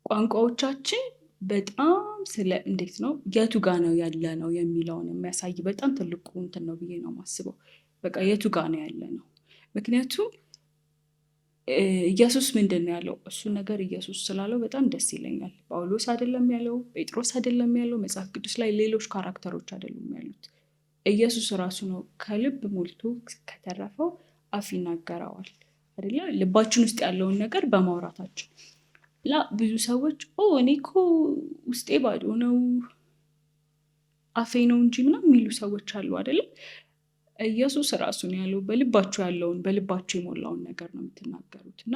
ቋንቋዎቻችን በጣም ስለ እንዴት ነው የቱ ጋ ነው ያለነው የሚለውን የሚያሳይ በጣም ትልቁ እንትን ነው ብዬ ነው የማስበው። በቃ የቱ ጋ ነው ያለነው። ምክንያቱም ኢየሱስ ምንድን ነው ያለው? እሱን ነገር ኢየሱስ ስላለው በጣም ደስ ይለኛል። ጳውሎስ አይደለም ያለው፣ ጴጥሮስ አይደለም ያለው፣ መጽሐፍ ቅዱስ ላይ ሌሎች character ኦች አይደሉም ያሉት። ኢየሱስ ራሱ ነው። ከልብ ሞልቶ ከተረፈው አፍ ይናገረዋል። አይደለ? ልባችን ውስጥ ያለውን ነገር በማውራታችን። ላ ብዙ ሰዎች "ኦ፣ እኔ እኮ ውስጤ ባዶ ነው፣ አፌ ነው እንጂ" ምናምን የሚሉ ሰዎች አሉ፣ አይደለ? ኢየሱስ ራሱን ያለው በልባችሁ ያለውን፣ በልባችሁ የሞላውን ነገር ነው የምትናገሩት። እና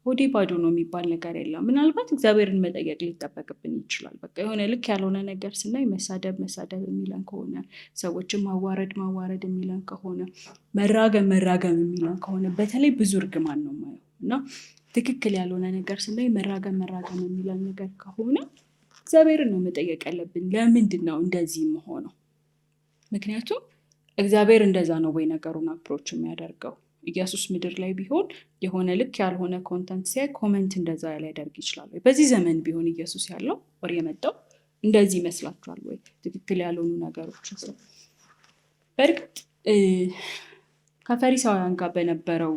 ሆዴ ባዶ ነው የሚባል ነገር የለም። ምናልባት እግዚአብሔርን መጠየቅ ሊጠበቅብን ይችላል። በቃ የሆነ ልክ ያልሆነ ነገር ስናይ መሳደብ መሳደብ የሚለን ከሆነ፣ ሰዎችን ማዋረድ ማዋረድ የሚለን ከሆነ፣ መራገም መራገም የሚለን ከሆነ፣ በተለይ ብዙ እርግማን ነው የማየው፣ እና ትክክል ያልሆነ ነገር ስናይ መራገም መራገም የሚለን ነገር ከሆነ እግዚአብሔርን ነው መጠየቅ ያለብን። ለምንድን ነው እንደዚህ የምሆነው? ምክንያቱም እግዚአብሔር እንደዛ ነው ወይ ነገሩን approach የሚያደርገው? ኢየሱስ ምድር ላይ ቢሆን የሆነ ልክ ያልሆነ content ሲያይ comment እንደዛ ሊያደርግ ይችላል ወይ? በዚህ ዘመን ቢሆን ኢየሱስ ያለው ወር የመጣው እንደዚህ ይመስላችኋል ወይ? ትክክል ያልሆኑ ነገሮችን ሰው በእርግጥ ከፈሪሳውያን ጋር በነበረው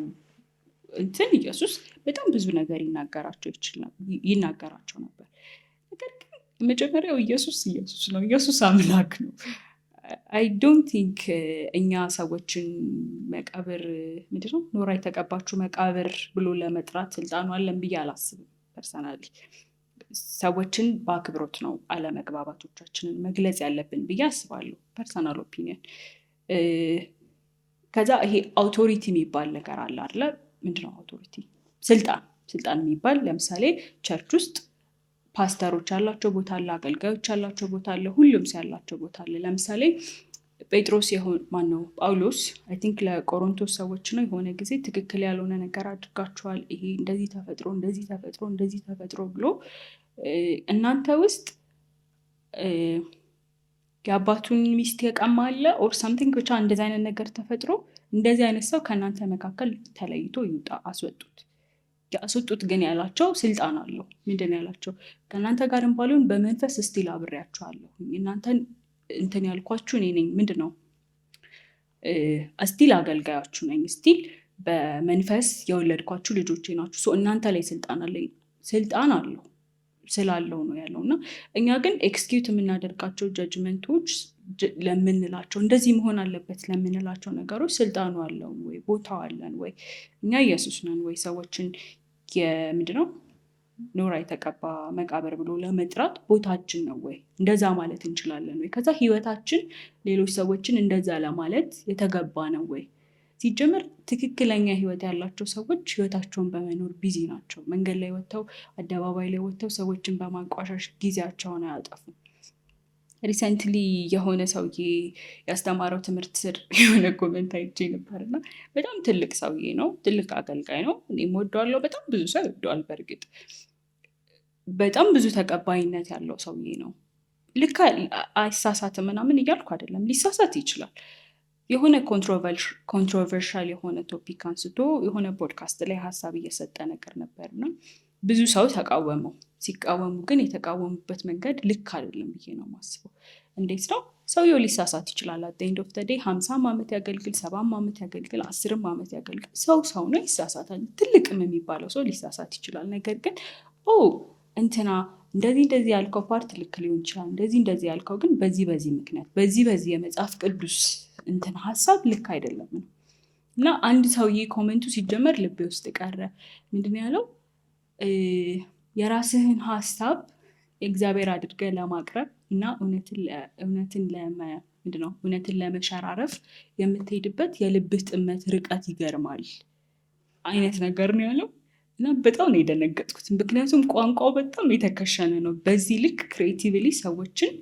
እንትን ኢየሱስ በጣም ብዙ ነገር ይናገራቸው ነበር። ነገር ግን መጀመሪያው ኢየሱስ ኢየሱስ ነው። ኢየሱስ አምላክ ነው። I don't think እኛ ሰዎችን መቃብር፣ ምንድን ነው፣ ኖራ የተቀባችሁ መቃብር ብሎ ለመጥራት ስልጣኑ አለን ብዬ አላስብም። Personally ሰዎችን በአክብሮት ነው አለመግባባቶቻችንን መግለጽ ያለብን ብዬ አስባለሁ። Personal opinion። ከዛ ይሄ authority የሚባል ነገር አለ አይደለ? ምንድነው authority? ስልጣን፣ ስልጣን የሚባል፣ ለምሳሌ church ውስጥ ፓስተሮች ያላቸው ቦታ አለ፣ አገልጋዮች ያላቸው ቦታ አለ፣ ሁሉም ሰው ያላቸው ቦታ አለ። ለምሳሌ ጴጥሮስ የሆን ማነው ጳውሎስ I think ለቆሮንቶስ ሰዎች ነው፣ የሆነ ጊዜ ትክክል ያልሆነ ነገር አድርጋችኋል፣ ይሄ እንደዚህ ተፈጥሮ፣ እንደዚህ ተፈጥሮ፣ እንደዚህ ተፈጥሮ ብሎ እናንተ ውስጥ የአባቱን ሚስት የቀማ አለ or something፣ ብቻ እንደዚህ አይነት ነገር ተፈጥሮ እንደዚህ አይነት ሰው ከእናንተ መካከል ተለይቶ ይውጣ፣ አስወጡት። ያስወጡት ግን ያላቸው ስልጣን አለው። ምንድን ነው ያላቸው? ከእናንተ ጋርም ባልሆን በመንፈስ still አብሬያችኋለሁ። እናንተን እንትን ያልኳችሁ እኔ ነኝ። ምንድን ነው፣ still አገልጋያችሁ ነኝ። Still በመንፈስ የወለድኳችሁ ልጆቼ ናችሁ። እናንተ ላይ ስልጣን አለኝ። ስልጣን አለው ስላለው ነው ያለው። እና እኛ ግን execute የምናደርጋቸው judgment ኦች ለምንላቸው፣ እንደዚህ መሆን አለበት ለምንላቸው ነገሮች ስልጣኑ አለን ወይ? ቦታው አለን ወይ? እኛ ኢየሱስ ነን ወይ? ሰዎችን የምንድነው ኖራ የተቀባ መቃብር ብሎ ለመጥራት ቦታችን ነው ወይ? እንደዛ ማለት እንችላለን ወይ? ከዛ ህይወታችን ሌሎች ሰዎችን እንደዛ ለማለት የተገባ ነው ወይ? ሲጀመር ትክክለኛ ህይወት ያላቸው ሰዎች ህይወታቸውን በመኖር busy ናቸው። መንገድ ላይ ወጥተው፣ አደባባይ ላይ ወጥተው ሰዎችን በማንቋሸሽ ጊዜያቸውን አያጠፉም። Recently የሆነ ሰውዬ ያስተማረው ትምህርት ስር የሆነ comment አይቼ ነበር። እና በጣም ትልቅ ሰውዬ ነው፣ ትልቅ አገልጋይ ነው። እኔም እወደዋለሁ፣ በጣም ብዙ ሰው ይወደዋል። በእርግጥ በጣም ብዙ ተቀባይነት ያለው ሰውዬ ነው። ልክ አይሳሳትም ምናምን እያልኩ አይደለም፣ ሊሳሳት ይችላል። የሆነ controversial የሆነ topic አንስቶ የሆነ ፖድካስት ላይ ሀሳብ እየሰጠ ነገር ነበር እና ብዙ ሰው ተቃወመው። ሲቃወሙ ግን የተቃወሙበት መንገድ ልክ አይደለም ብዬ ነው የማስበው። እንዴት ነው፣ ሰውየው ሊሳሳት ይችላል። At the end of the day 50ም ዓመት ያገልግል፣ 70ም ዓመት ያገልግል፣ 10ም ዓመት ያገልግል፣ ሰው ሰው ነው፣ ይሳሳታል። ትልቅም የሚባለው ሰው ሊሳሳት ይችላል። ነገር ግን "ኦ፣ እንትና እንደዚህ እንደዚህ ያልከው part ልክ ሊሆን ይችላል፣ እንደዚህ እንደዚህ ያልከው ግን በዚህ በዚህ ምክንያት፣ በዚህ በዚህ የመጽሐፍ ቅዱስ እንትን ሀሳብ ልክ አይደለም" ነው። እና አንድ ሰውዬ comment ኡ ሲጀመር ልቤ ውስጥ ቀረ። ምንድን ነው ያለው? የራስህን ሀሳብ የእግዚአብሔር አድርገህ ለማቅረብ እና እውነትን ምንድን ነው እውነትን ለመሸራረፍ የምትሄድበት የልብህ ጥመት ርቀት ይገርማል አይነት ነገር ነው ያለው። እና በጣም ነው የደነገጥኩት። ምክንያቱም ቋንቋው በጣም የተከሸነ ነው። በዚህ ልክ creatively ሰዎችን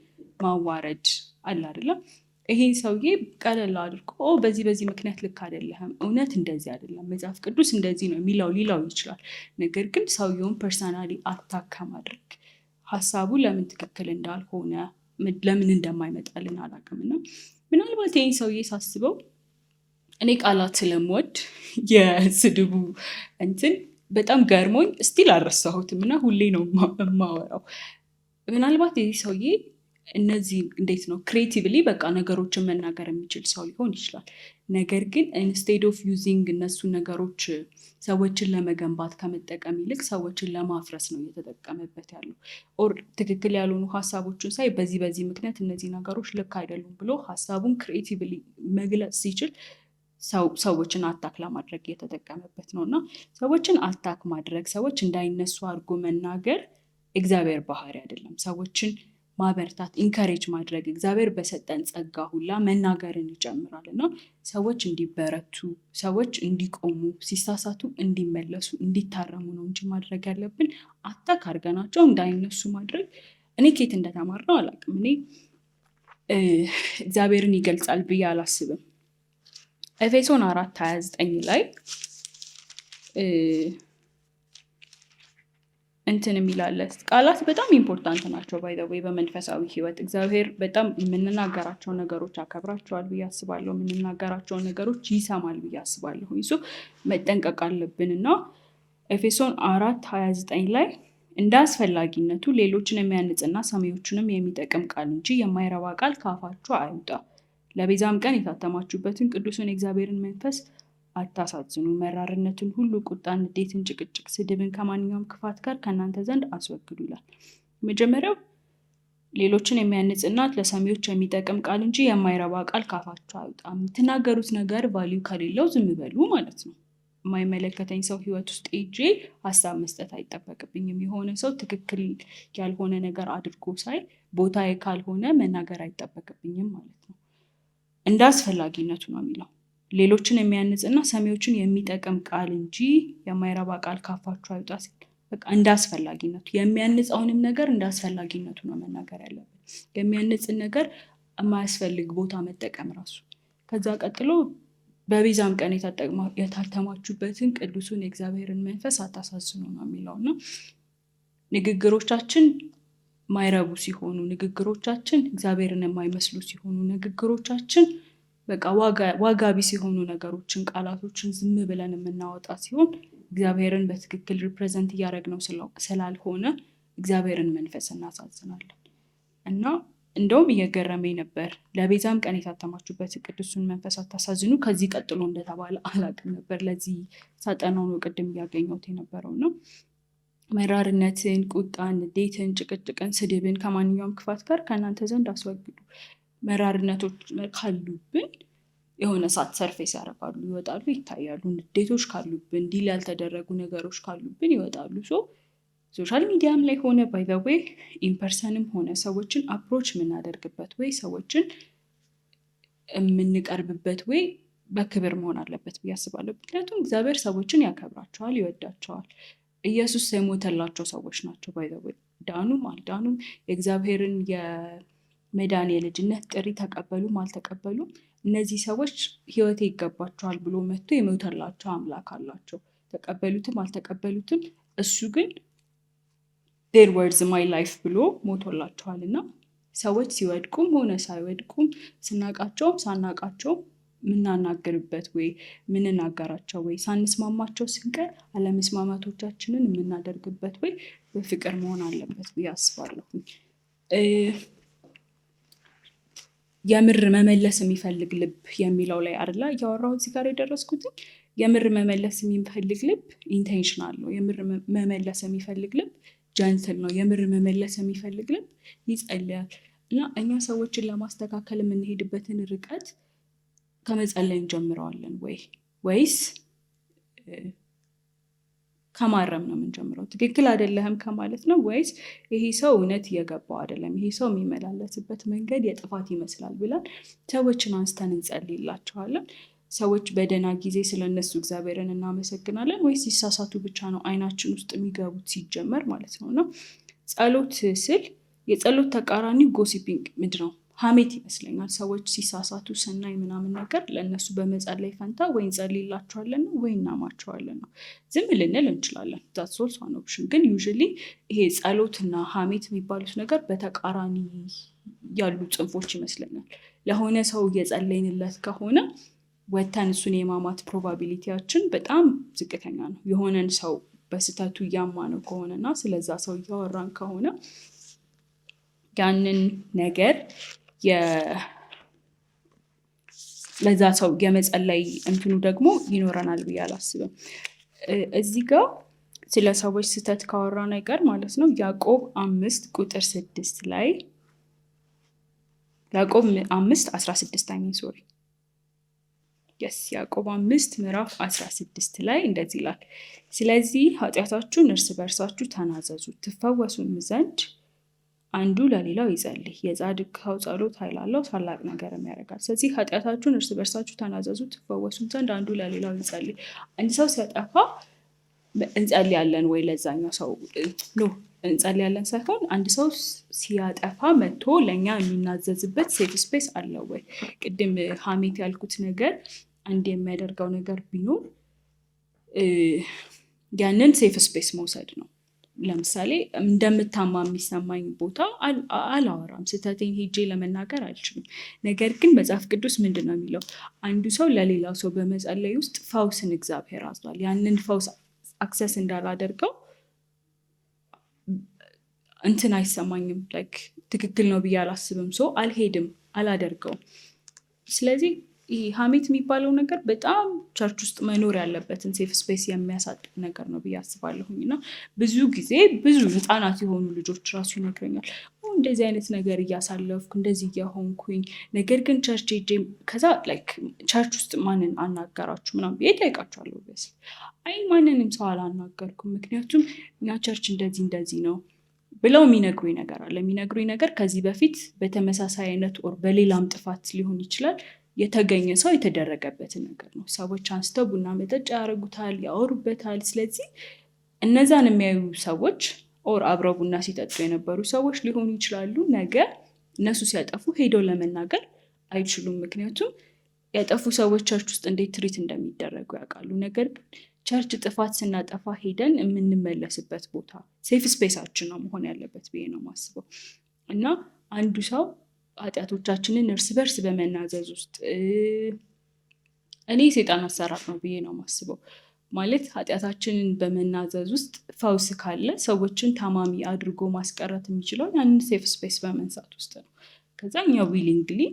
ማዋረድ አለ አይደለም። ይሄን ሰውዬ ቀለል አድርጎ "በዚህ በዚህ ምክንያት ልክ አይደለህም፣ እውነት እንደዚህ አይደለም፣ መጽሐፍ ቅዱስ እንደዚህ ነው የሚለው" ሊለው ይችላል። ነገር ግን ሰውየውን personally attack ከማድረግ ሀሳቡ ለምን ትክክል እንዳልሆነ ለምን እንደማይመጣልን አላውቅም። እና ምናልባት ይህን ሰውዬ ሳስበው እኔ ቃላት ስለምወድ የስድቡ እንትን በጣም ገርሞኝ still አልረሳሁትም እና ሁሌ ነው የማወራው። ምናልባት ይህ ሰውዬ እነዚህ እንዴት ነው creatively በቃ ነገሮችን መናገር የሚችል ሰው ሊሆን ይችላል። ነገር ግን instead of using እነሱን ነገሮች ሰዎችን ለመገንባት ከመጠቀም ይልቅ ሰዎችን ለማፍረስ ነው እየተጠቀመበት ያለው። Or ትክክል ያልሆኑ ሀሳቦችን ሳይ በዚህ በዚህ ምክንያት እነዚህ ነገሮች ልክ አይደሉም ብሎ ሀሳቡን creatively መግለጽ ሲችል ሰዎችን attack ለማድረግ እየተጠቀመበት ነው። እና ሰዎችን attack ማድረግ፣ ሰዎች እንዳይነሱ አድርጎ መናገር እግዚአብሔር ባህሪ አይደለም። ሰዎችን ማበርታት፣ encourage ማድረግ፣ እግዚአብሔር በሰጠን ጸጋ ሁላ መናገርን ይጨምራል። እና ሰዎች እንዲበረቱ፣ ሰዎች እንዲቆሙ፣ ሲሳሳቱ እንዲመለሱ፣ እንዲታረሙ ነው እንጂ ማድረግ ያለብን attack አድርገናቸው እንዳይነሱ ማድረግ እኔ ከየት እንደተማርነው አላውቅም። እኔ እግዚአብሔርን ይገልጻል ብዬ አላስብም። ኤፌሶን 4:29 ላይ እንትን የሚላለ ቃላት በጣም important ናቸው። By the way፣ በመንፈሳዊ ህይወት እግዚአብሔር በጣም የምንናገራቸው ነገሮች ያከብራቸዋል ብዬ አስባለሁ። የምንናገራቸው ነገሮች ይሰማል ብዬ አስባለሁ። So መጠንቀቅ አለብን። እና ኤፌሶን 4:29 ላይ እንደ አስፈላጊነቱ ሌሎችን የሚያንጽና ሰሚዎቹንም የሚጠቅም ቃል እንጂ የማይረባ ቃል ከአፋችሁ አይውጣ። ለቤዛም ቀን የታተማችሁበትን ቅዱሱን የእግዚአብሔርን መንፈስ አታሳዝኑ። መራርነትን ሁሉ፣ ቁጣን፣ ንዴትን፣ ጭቅጭቅ፣ ስድብን ከማንኛውም ክፋት ጋር ከእናንተ ዘንድ አስወግዱ ይላል። መጀመሪያው ሌሎችን የሚያንጽና ለሰሚዎች የሚጠቅም ቃል እንጂ የማይረባ ቃል ካፋችሁ አይውጣ። የምትናገሩት ነገር value ከሌለው ዝም በሉ ማለት ነው። የማይመለከተኝ ሰው ህይወት ውስጥ ሄጄ ሀሳብ መስጠት አይጠበቅብኝም። የሆነ ሰው ትክክል ያልሆነ ነገር አድርጎ ሳይ ቦታዬ ካልሆነ መናገር አይጠበቅብኝም ማለት ነው። እንደ አስፈላጊነቱ ነው የሚለው። ሌሎችን የሚያንጽና ሰሚዎችን የሚጠቅም ቃል እንጂ የማይረባ ቃል ካፋችሁ አይውጣ ሲል በቃ እንደ አስፈላጊነቱ የሚያንጸውንም ነገር እንደ አስፈላጊነቱ ነው መናገር ያለብን። የሚያንጽን ነገር የማያስፈልግ ቦታ መጠቀም ራሱ። ከዛ ቀጥሎ በቤዛም ቀን የታተማችሁበትን ቅዱሱን የእግዚአብሔርን መንፈስ አታሳዝኑ ነው የሚለው። እና ንግግሮቻችን ማይረቡ ሲሆኑ፣ ንግግሮቻችን እግዚአብሔርን የማይመስሉ ሲሆኑ፣ ንግግሮቻችን በቃ ዋጋ ቢስ የሆኑ ነገሮችን፣ ቃላቶችን ዝም ብለን የምናወጣ ሲሆን እግዚአብሔርን በትክክል represent እያደረግነው ስላልሆነ እግዚአብሔርን መንፈስ እናሳዝናለን። እና እንደውም እየገረመኝ ነበር። ለቤዛም ቀን የታተማችሁበት ቅዱሱን መንፈስ አታሳዝኑ ከዚህ ቀጥሎ እንደተባለ አላውቅም ነበር። ለዚህ ሳጠናው ነው ቅድም እያገኘሁት የነበረው ነው። መራርነትን፣ ቁጣን፣ ንዴትን፣ ጭቅጭቅን፣ ስድብን ከማንኛውም ክፋት ጋር ከእናንተ ዘንድ አስወግዱ። መራርነቶች ካሉብን የሆነ ሰዓት surface ያደርጋሉ፣ ይወጣሉ፣ ይታያሉ። ንዴቶች ካሉብን፣ deal ያልተደረጉ ነገሮች ካሉብን ይወጣሉ። So social media ም ላይ ሆነ፣ by the way፣ in person ም ሆነ ሰዎችን approach የምናደርግበት ወይ ሰዎችን የምንቀርብበት ወይ በክብር መሆን አለበት ብዬ አስባለሁ። ምክንያቱም እግዚአብሔር ሰዎችን ያከብራቸዋል፣ ይወዳቸዋል። ኢየሱስ የሞተላቸው ሰዎች ናቸው። By the way፣ ዳኑም አልዳኑም፣ የእግዚአብሔርን የመዳን የልጅነት ጥሪ ተቀበሉም አልተቀበሉም፣ እነዚህ ሰዎች ሕይወቴ ይገባቸዋል ብሎ መጥቶ የሞተላቸው አምላክ አላቸው። ተቀበሉትም አልተቀበሉትም፣ እሱ ግን they're worth my life ብሎ ሞቶላቸዋል። እና ሰዎች ሲወድቁም ሆነ ሳይወድቁም፣ ስናቃቸውም ሳናቃቸውም፣ የምናናግርበት ወይ የምንናገራቸው ወይ ሳንስማማቸው ስንቀር አለመስማማቶቻችንን የምናደርግበት ወይ በፍቅር መሆን አለበት ብዬ አስባለሁ። የምር መመለስ የሚፈልግ ልብ የሚለው ላይ አይደለ እያወራሁ እዚህ ጋር የደረስኩትን? የምር መመለስ የሚፈልግ ልብ intentional ነው። የምር መመለስ የሚፈልግ ልብ gentle ነው። የምር መመለስ የሚፈልግ ልብ ይጸልያል። እና እኛ ሰዎችን ለማስተካከል የምንሄድበትን ርቀት ከመጸለይ እንጀምረዋለን ወይ ወይስ ከማረም ነው የምንጀምረው? ትክክል አይደለህም ከማለት ነው ወይስ ይሄ ሰው እውነት እየገባው አይደለም፣ ይሄ ሰው የሚመላለስበት መንገድ የጥፋት ይመስላል ብለን ሰዎችን አንስተን እንጸልይላቸዋለን? ሰዎች በደህና ጊዜ ስለ እነሱ እግዚአብሔርን እናመሰግናለን ወይስ ሲሳሳቱ ብቻ ነው አይናችን ውስጥ የሚገቡት ሲጀመር ማለት ነው? እና ጸሎት ስል የጸሎት ተቃራኒ gossiping ምንድን ነው? ሀሜት ይመስለኛል። ሰዎች ሲሳሳቱ ስናይ ምናምን ነገር ለእነሱ በመጸለይ ፈንታ ወይ እንጸልይላቸዋለን ነው ወይ እናማቸዋለን ነው። ዝም ልንል እንችላለን። That's also an option። ግን usually ይሄ ጸሎትና ሀሜት የሚባሉት ነገር በተቃራኒ ያሉ ጽንፎች ይመስለኛል። ለሆነ ሰው እየጸለይንለት ከሆነ ወተን እሱን የማማት probability ያችን በጣም ዝቅተኛ ነው። የሆነን ሰው በስህተቱ እያማነው ከሆነ እና ስለዛ ሰው እያወራን ከሆነ ያንን ነገር ለዛ ሰው የመጸለይ እንትኑ ደግሞ ይኖረናል ብዬ አላስብም። እዚህ ጋር ስለ ሰዎች ስህተት ካወራን አይቀር ማለት ነው፣ ያዕቆብ 5 ቁጥር 6 ላይ፣ ያዕቆብ 5:16፣ I mean sorry፣ Yes፣ ያዕቆብ 5 ምዕራፍ 16 ላይ እንደዚህ ይላል፣ "ስለዚህ ኃጢአታችሁን እርስ በርሳችሁ ተናዘዙ፣ ትፈወሱም ዘንድ አንዱ ለሌላው ይጸልይ። የጻድቅ ሰው ጸሎት ኃይል አለው፣ ታላቅ ነገርም ያደርጋል።" ስለዚህ ኃጢአታችሁን እርስ በርሳችሁ ተናዘዙ፣ ትፈወሱም ዘንድ አንዱ ለሌላው ይጸልይ። አንድ ሰው ሲያጠፋ እንጸልያለን ወይ ለዛኛው ሰው? No፣ እንጸልያለን ሳይሆን አንድ ሰው ሲያጠፋ መጥቶ ለእኛ የሚናዘዝበት safe space አለው ወይ? ቅድም ሀሜት ያልኩት ነገር አንድ የሚያደርገው ነገር ቢኖር ያንን safe space መውሰድ ነው። ለምሳሌ እንደምታማ የሚሰማኝ ቦታ አላወራም፣ ስህተቴን ሄጄ ለመናገር አልችልም። ነገር ግን መጽሐፍ ቅዱስ ምንድን ነው የሚለው? አንዱ ሰው ለሌላው ሰው በመጸለይ ውስጥ ፈውስን እግዚአብሔር አዟል። ያንን ፈውስ access እንዳላደርገው እንትን አይሰማኝም፣ like ትክክል ነው ብዬ አላስብም። So አልሄድም፣ አላደርገውም። ስለዚህ ይህ ሀሜት የሚባለው ነገር በጣም church ውስጥ መኖር ያለበትን safe space የሚያሳጥ ነገር ነው ብዬ አስባለሁኝ። እና ብዙ ጊዜ ብዙ ህፃናት የሆኑ ልጆች ራሱ ይነግረኛል፣ እንደዚህ አይነት ነገር እያሳለፍኩ፣ እንደዚህ እየሆንኩኝ፣ ነገር ግን church ሄጄ ከዛ like church ውስጥ ማንን አናገራችሁ ምናምን ብዬ እጠይቃቸዋለሁ። በስ አይ ማንንም ሰው አላናገርኩም፣ ምክንያቱም እኛ church እንደዚህ እንደዚህ ነው ብለው የሚነግሩኝ ነገር አለ። የሚነግሩኝ ነገር ከዚህ በፊት በተመሳሳይ አይነት or በሌላም ጥፋት ሊሆን ይችላል የተገኘ ሰው የተደረገበትን ነገር ነው። ሰዎች አንስተው ቡና መጠጫ ያደርጉታል፣ ያወሩበታል። ስለዚህ እነዛን የሚያዩ ሰዎች or አብረው ቡና ሲጠጡ የነበሩ ሰዎች ሊሆኑ ይችላሉ። ነገ እነሱ ሲያጠፉ ሄደው ለመናገር አይችሉም። ምክንያቱም ያጠፉ ሰዎች church ውስጥ እንዴት treat እንደሚደረጉ ያውቃሉ። ነገር ግን church ጥፋት ስናጠፋ ሄደን የምንመለስበት ቦታ safe space ኣችን ነው መሆን ያለበት ብዬ ነው የማስበው። እና አንዱ ሰው ኃጢአቶቻችንን እርስ በርስ በመናዘዝ ውስጥ እኔ የሴጣን አሰራር ነው ብዬ ነው የማስበው። ማለት ኃጢአታችንን በመናዘዝ ውስጥ ፈውስ ካለ ሰዎችን ታማሚ አድርጎ ማስቀረት የሚችለው ያንን safe space በመንሳት ውስጥ ነው። ከዛ እኛ willingly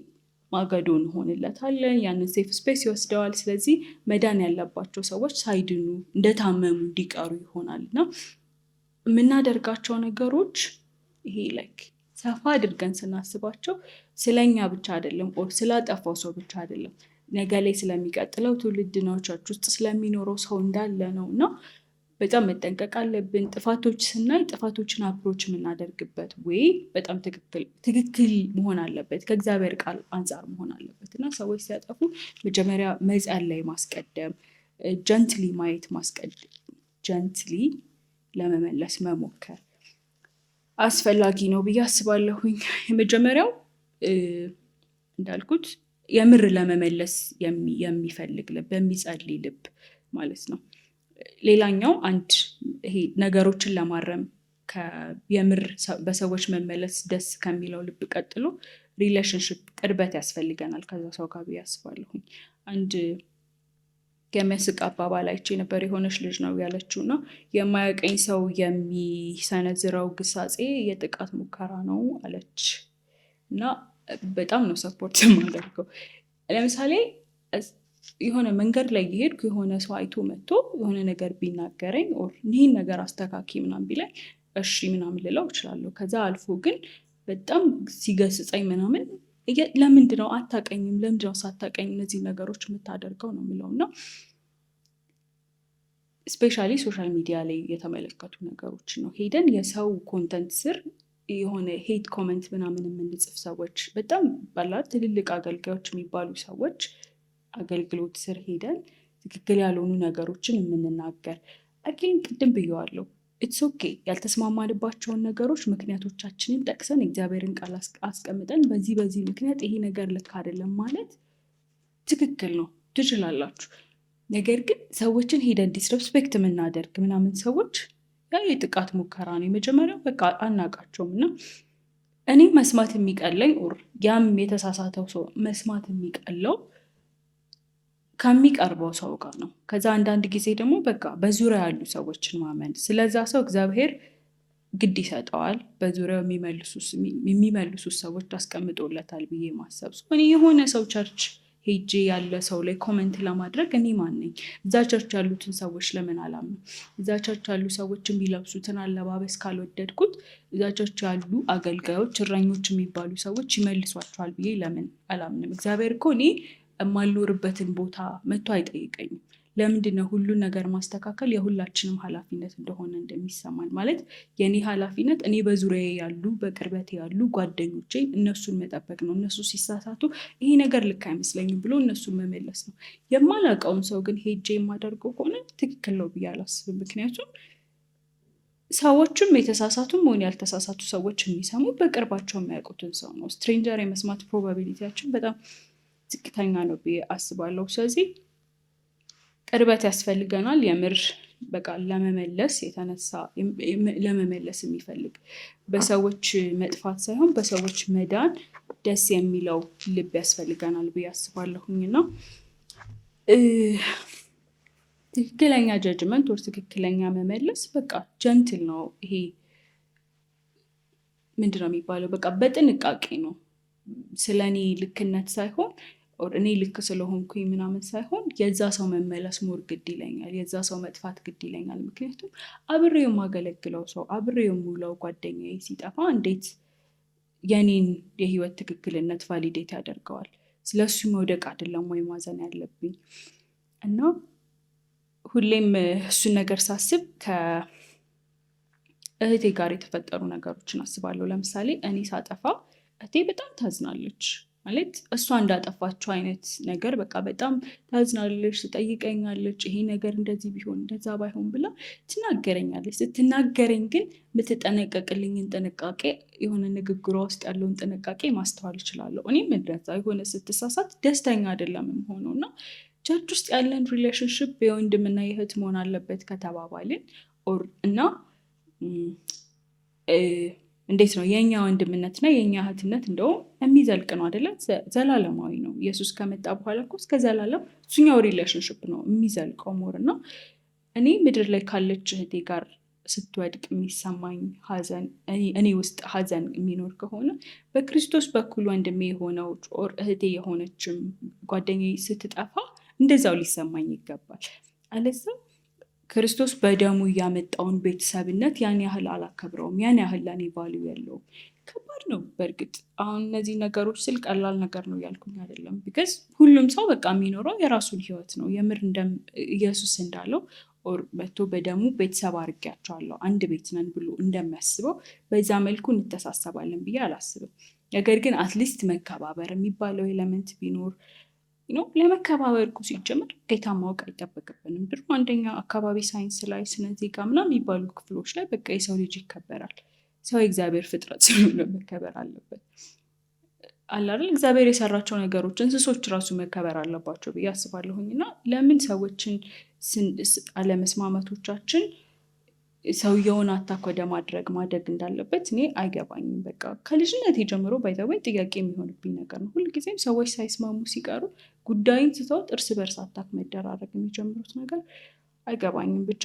ማገዶ እንሆንለታለን፣ ያንን safe space ይወስደዋል። ስለዚህ መዳን ያለባቸው ሰዎች ሳይድኑ እንደታመሙ እንዲቀሩ ይሆናል። እና የምናደርጋቸው ነገሮች ይሄ like ሰፋ አድርገን ስናስባቸው ስለኛ ብቻ አይደለም፣ or ስላጠፋው ሰው ብቻ አይደለም፣ ነገ ላይ ስለሚቀጥለው ትውልድ ነው፣ church ውስጥ ስለሚኖረው ሰው እንዳለ ነው። እና በጣም መጠንቀቅ አለብን። ጥፋቶች ስናይ ጥፋቶችን approach የምናደርግበት way በጣም ትክክል መሆን አለበት፣ ከእግዚአብሔር ቃል አንጻር መሆን አለበት። እና ሰዎች ሲያጠፉ መጀመሪያ መጸለይ ማስቀደም፣ gently ማየት ማስቀደም፣ gently ለመመለስ መሞከር አስፈላጊ ነው ብዬ አስባለሁኝ። የመጀመሪያው እንዳልኩት የምር ለመመለስ የሚፈልግ ልብ፣ የሚጸልይ ልብ ማለት ነው። ሌላኛው አንድ ይሄ ነገሮችን ለማረም የምር በሰዎች መመለስ ደስ ከሚለው ልብ ቀጥሎ relationship፣ ቅርበት ያስፈልገናል ከዛ ሰው ጋር ብዬ አስባለሁኝ። አንድ የሚያስቅ አባባል አይቼ ነበር። የሆነች ልጅ ነው ያለችው እና "የማያውቀኝ ሰው የሚሰነዝረው ግሳጼ የጥቃት ሙከራ ነው" አለች። እና በጣም ነው support የማደርገው። ለምሳሌ የሆነ መንገድ ላይ እየሄድኩ የሆነ ሰው አይቶ መጥቶ የሆነ ነገር ቢናገረኝ or ይህን ነገር አስተካኪ ምናምን ቢለኝ እሺ ምናምን ልለው እችላለሁ። ከዛ አልፎ ግን በጣም ሲገስጸኝ ምናምን ለምንድነው አታቀኝም? ለምንድነው ሳታቀኝ እነዚህ ነገሮች የምታደርገው ነው የምለው። እና especially social media ላይ የተመለከቱ ነገሮች ነው። ሄደን የሰው content ስር የሆነ hate comment ምናምን የምንጽፍ ሰዎች፣ በጣም ባላ ትልልቅ አገልጋዮች የሚባሉ ሰዎች አገልግሎት ስር ሄደን ትክክል ያልሆኑ ነገሮችን የምንናገር፣ again ቅድም ብየዋለሁ። It's okay፣ ያልተስማማንባቸውን ነገሮች ምክንያቶቻችንን ጠቅሰን፣ እግዚአብሔርን ቃል አስቀምጠን በዚህ በዚህ ምክንያት ይሄ ነገር ልክ አይደለም ማለት ትክክል ነው፣ ትችላላችሁ። ነገር ግን ሰዎችን ሄደን disrespect የምናደርግ ምናምን ሰዎች ያ የጥቃት ሙከራ ነው የመጀመሪያው። በቃ አናውቃቸውም። እና እኔ መስማት የሚቀለኝ or ያም የተሳሳተው ሰው መስማት የሚቀለው ከሚቀርበው ሰው ጋር ነው። ከዛ አንዳንድ ጊዜ ደግሞ በቃ በዙሪያ ያሉ ሰዎችን ማመን፣ ስለዛ ሰው እግዚአብሔር ግድ ይሰጠዋል፣ በዙሪያው የሚመልሱ ሰዎች አስቀምጦለታል ብዬ ማሰብ። እኔ የሆነ ሰው church ሄጄ ያለ ሰው ላይ comment ለማድረግ እኔ ማን ነኝ? እዛ church ያሉትን ሰዎች ለምን አላምንም? እዛ church ያሉ ሰዎች የሚለብሱትን አለባበስ ካልወደድኩት እዛ church ያሉ አገልጋዮች፣ እረኞች የሚባሉ ሰዎች ይመልሷቸዋል ብዬ ለምን አላምንም? እግዚአብሔር እኮ እኔ የማልኖርበትን ቦታ መጥቶ አይጠይቀኝም። ለምንድን ነው ሁሉን ነገር ማስተካከል የሁላችንም ኃላፊነት እንደሆነ እንደሚሰማን? ማለት የእኔ ኃላፊነት እኔ በዙሪያዬ ያሉ፣ በቅርበት ያሉ ጓደኞቼ እነሱን መጠበቅ ነው። እነሱ ሲሳሳቱ ይሄ ነገር ልክ አይመስለኝም ብሎ እነሱን መመለስ ነው። የማላውቀውን ሰው ግን ሄጄ የማደርገው ከሆነ ትክክል ነው ብዬ አላስብም። ምክንያቱም ሰዎቹም የተሳሳቱም ሆነ ያልተሳሳቱ ሰዎች የሚሰሙ በቅርባቸው የሚያውቁትን ሰው ነው። Stranger የመስማት probability ያችን በጣም ዝቅተኛ ነው ብዬ አስባለሁ። ስለዚህ ቅርበት ያስፈልገናል። የምር በቃ ለመመለስ የተነሳ፣ ለመመለስ የሚፈልግ፣ በሰዎች መጥፋት ሳይሆን በሰዎች መዳን ደስ የሚለው ልብ ያስፈልገናል ብዬ አስባለሁኝ። እና ትክክለኛ judgment or ትክክለኛ መመለስ በቃ gentle ነው። ይሄ ምንድን ነው የሚባለው? በቃ በጥንቃቄ ነው። ስለ እኔ ልክነት ሳይሆን or እኔ ልክ ስለሆንኩኝ ምናምን ሳይሆን የዛ ሰው መመለስ more ግድ ይለኛል። የዛ ሰው መጥፋት ግድ ይለኛል። ምክንያቱም አብሬው የማገለግለው ሰው፣ አብሬው የምውለው ጓደኛዬ ሲጠፋ እንዴት የኔን የህይወት ትክክልነት validate ያደርገዋል? ስለሱ መውደቅ አይደለም ወይ ማዘን ያለብኝ? እና ሁሌም እሱን ነገር ሳስብ ከእህቴ ጋር የተፈጠሩ ነገሮችን አስባለሁ። ለምሳሌ እኔ ሳጠፋ እህቴ በጣም ታዝናለች። ማለት እሷ እንዳጠፋችው አይነት ነገር በቃ በጣም ታዝናለች፣ ትጠይቀኛለች። ይሄ ነገር እንደዚህ ቢሆን፣ እንደዛ ባይሆን ብላ ትናገረኛለች። ስትናገረኝ ግን የምትጠነቀቅልኝን ጥንቃቄ፣ የሆነ ንግግሯ ውስጥ ያለውን ጥንቃቄ ማስተዋል እችላለሁ። እኔም እንደዛ የሆነ ስትሳሳት ደስተኛ አይደለም የምሆነው። እና church ውስጥ ያለን relationship የወንድምና የእህት መሆን አለበት ከተባባልን or እና እንዴት ነው የእኛ ወንድምነትና የእኛ እህትነት እንደውም የሚዘልቅ ነው አይደለ? ዘላለማዊ ነው። ኢየሱስ ከመጣ በኋላ እኮ እስከ ዘላለም እሱኛው relationship ነው የሚዘልቀው more። እና እኔ ምድር ላይ ካለች እህቴ ጋር ስትወድቅ የሚሰማኝ ሀዘን፣ እኔ ውስጥ ሀዘን የሚኖር ከሆነ በክርስቶስ በኩል ወንድሜ የሆነው or እህቴ የሆነችም ጓደኛዬ ስትጠፋ እንደዛው ሊሰማኝ ይገባል። አለዛ ክርስቶስ በደሙ ያመጣውን ቤተሰብነት ያን ያህል አላከብረውም፣ ያን ያህል ለእኔ value የለውም። ከባድ ነው። በእርግጥ አሁን እነዚህ ነገሮች ስል ቀላል ነገር ነው እያልኩኝ አይደለም። Because ሁሉም ሰው በቃ የሚኖረው የራሱን ህይወት ነው። የምር ኢየሱስ እንዳለው or መቶ በደሙ ቤተሰብ አድርጌያቸዋለሁ፣ አንድ ቤት ነን ብሎ እንደሚያስበው በዛ መልኩ እንተሳሰባለን ብዬ አላስብም። ነገር ግን at least መከባበር የሚባለው element ቢኖር ነው። ለመከባበር እኮ ሲጀመር ጌታ ማወቅ አይጠበቅብንም። ድሮ አንደኛ አካባቢ ሳይንስ ላይ ስነ ዜጋ ምናምን የሚባሉ ክፍሎች ላይ በቃ የሰው ልጅ ይከበራል። ሰው የእግዚአብሔር ፍጥረት ስለሆነ መከበር አለበት። አለ አይደል? እግዚአብሔር የሰራቸው ነገሮች፣ እንስሶች ራሱ መከበር አለባቸው ብዬ አስባለሁኝ። እና ለምን ሰዎችን አለመስማማቶቻችን ሰውየውን attack ወደ ማድረግ ማደግ እንዳለበት እኔ አይገባኝም። በቃ ከልጅነቴ ጀምሮ by the way ጥያቄ የሚሆንብኝ ነገር ነው። ሁልጊዜም ሰዎች ሳይስማሙ ሲቀሩ ጉዳዩን ትተውት እርስ በርስ attack መደራረግ የሚጀምሩት ነገር አይገባኝም። ብቻ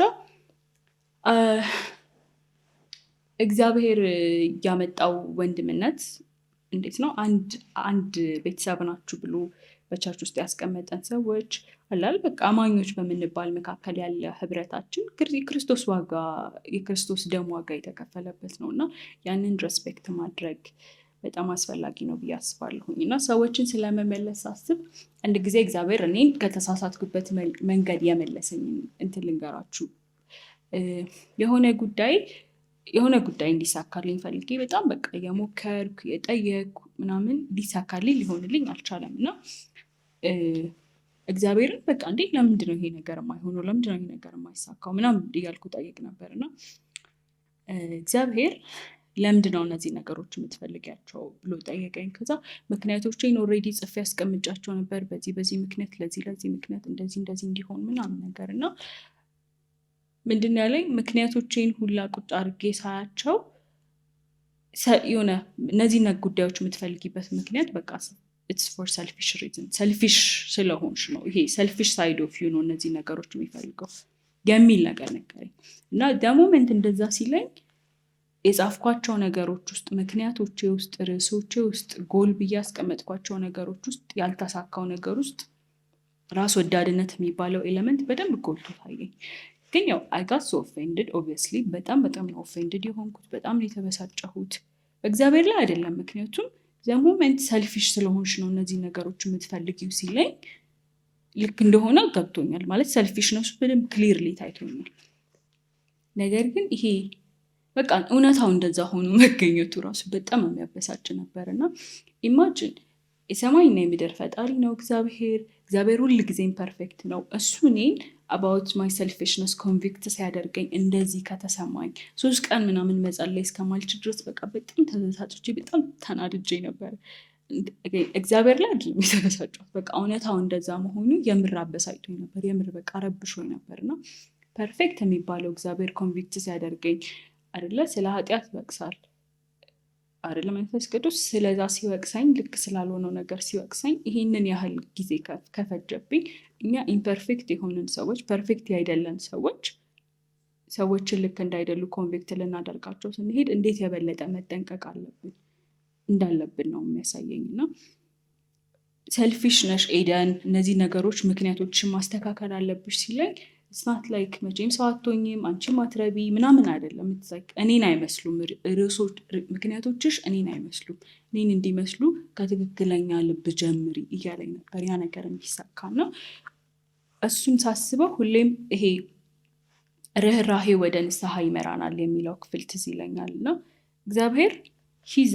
እግዚአብሔር ያመጣው ወንድምነት እንዴት ነው አንድ ቤተሰብ ናችሁ ብሎ በ church ውስጥ ያስቀመጠን ሰዎች አላል፣ በቃ አማኞች በምንባል መካከል ያለ ህብረታችን የክርስቶስ ዋጋ፣ የክርስቶስ ደም ዋጋ የተከፈለበት ነው። እና ያንን respect ማድረግ በጣም አስፈላጊ ነው ብዬ አስባለሁኝ። እና ሰዎችን ስለመመለስ ሳስብ አንድ ጊዜ እግዚአብሔር እኔን ከተሳሳትኩበት መንገድ የመለሰኝን እንትን ልንገራችሁ። የሆነ ጉዳይ እንዲሳካልኝ ፈልጌ በጣም በቃ የሞከርኩ፣ የጠየቅኩ ምናምን ሊሳካልኝ፣ ሊሆንልኝ አልቻለም። እና እግዚአብሔርን በቃ እንዴ ለምንድን ነው ይሄ ነገር የማይሆነው? ለምንድን ነው ይሄ ነገር የማይሳካው? ምናምን እያልኩ ጠይቅ ነበር። እና እግዚአብሔር ለምንድን ነው እነዚህ ነገሮች የምትፈልጊያቸው ብሎ ጠየቀኝ። ከዛ ምክንያቶቼን already ጽፌ ያስቀምጫቸው ነበር። በዚህ በዚህ ምክንያት፣ ለዚህ ለዚህ ምክንያት እንደዚህ እንደዚህ እንዲሆን ምናምን ነገር። እና ምንድን ነው ያለኝ? ምክንያቶቼን ሁላ ቁጭ አድርጌ ሳያቸው የሆነ እነዚህ ጉዳዮች የምትፈልጊበት ምክንያት በቃ it's for selfish reason፣ selfish ስለሆንሽ ነው፣ ይሄ selfish side of you ነው እነዚህ ነገሮች የሚፈልገው የሚል ነገር ነገረኝ። እና the moment እንደዛ ሲለኝ የጻፍኳቸው ነገሮች ውስጥ፣ ምክንያቶቼ ውስጥ፣ ርዕሶቼ ውስጥ፣ ጎል ብዬ ያስቀመጥኳቸው ነገሮች ውስጥ፣ ያልተሳካው ነገር ውስጥ ራስ ወዳድነት የሚባለው element በደንብ ጎልቶ ታየኝ። ግን ያው I got so offended obviously። በጣም በጣም ነው offended የሆንኩት። በጣም ነው የተበሳጨሁት። በእግዚአብሔር ላይ አይደለም፣ ምክንያቱም The moment selfish ስለሆንሽ ነው እነዚህ ነገሮች የምትፈልጊው ሲለኝ ልክ እንደሆነ ገብቶኛል። ማለት selfishness ኡ በደንብ clearly ታይቶኛል። ነገር ግን ይሄ በቃ እውነታው እንደዛ ሆኖ መገኘቱ ራሱ በጣም የሚያበሳጭ ነበር። እና imagine፣ የሰማይና የምድር ፈጣሪ ነው እግዚአብሔር። እግዚአብሔር ሁል ጊዜም perfect ነው። እሱ እኔን about my selfishness convict ሲያደርገኝ እንደዚህ ከተሰማኝ፣ 3 ቀን ምናምን መጸለይ እስከማልችል ድረስ በቃ በጣም ተበሳጭቼ፣ በጣም ተናድጄ ነበር። እግዚአብሔር ላይ አይደለም የተበሳጨሁት። በቃ እውነታው እንደዛ መሆኑ የምር አበሳጭቶኝ ነበር። የምር በቃ ረብሾኝ ነበር። እና perfect የሚባለው እግዚአብሔር convict ሲያደርገኝ፣ አይደለ፣ ስለ ኃጢአት ይወቅሳል አይደለ መንፈስ ቅዱስ፣ ስለዛ ሲወቅሰኝ፣ ልክ ስላልሆነው ነገር ሲወቅሰኝ ይሄንን ያህል ጊዜ ከፈጀብኝ፣ እኛ imperfect የሆንን ሰዎች፣ perfect ያይደለን ሰዎች ሰዎችን ልክ እንዳይደሉ convict ልናደርጋቸው ስንሄድ እንዴት የበለጠ መጠንቀቅ አለብን እንዳለብን ነው የሚያሳየኝ። እና selfish ነሽ ኤደን፣ እነዚህ ነገሮች ምክንያቶችን ማስተካከል አለብሽ ሲለኝ it's not like መቼም ሰው አትሆኝም፣ አንቺም አትረቢ ምናምን አይደለም። እኔን አይመስሉም ርዕሶች፣ ምክንያቶችሽ እኔን አይመስሉም። እኔን እንዲመስሉ ከትክክለኛ ልብ ጀምሪ እያለኝ ነበር ያ ነገር እንዲሳካ። ነው እሱን ሳስበው ሁሌም ይሄ ርኅራሄ ወደ ንስሐ ይመራናል የሚለው ክፍል ትዝ ይለኛል። እና እግዚአብሔር he's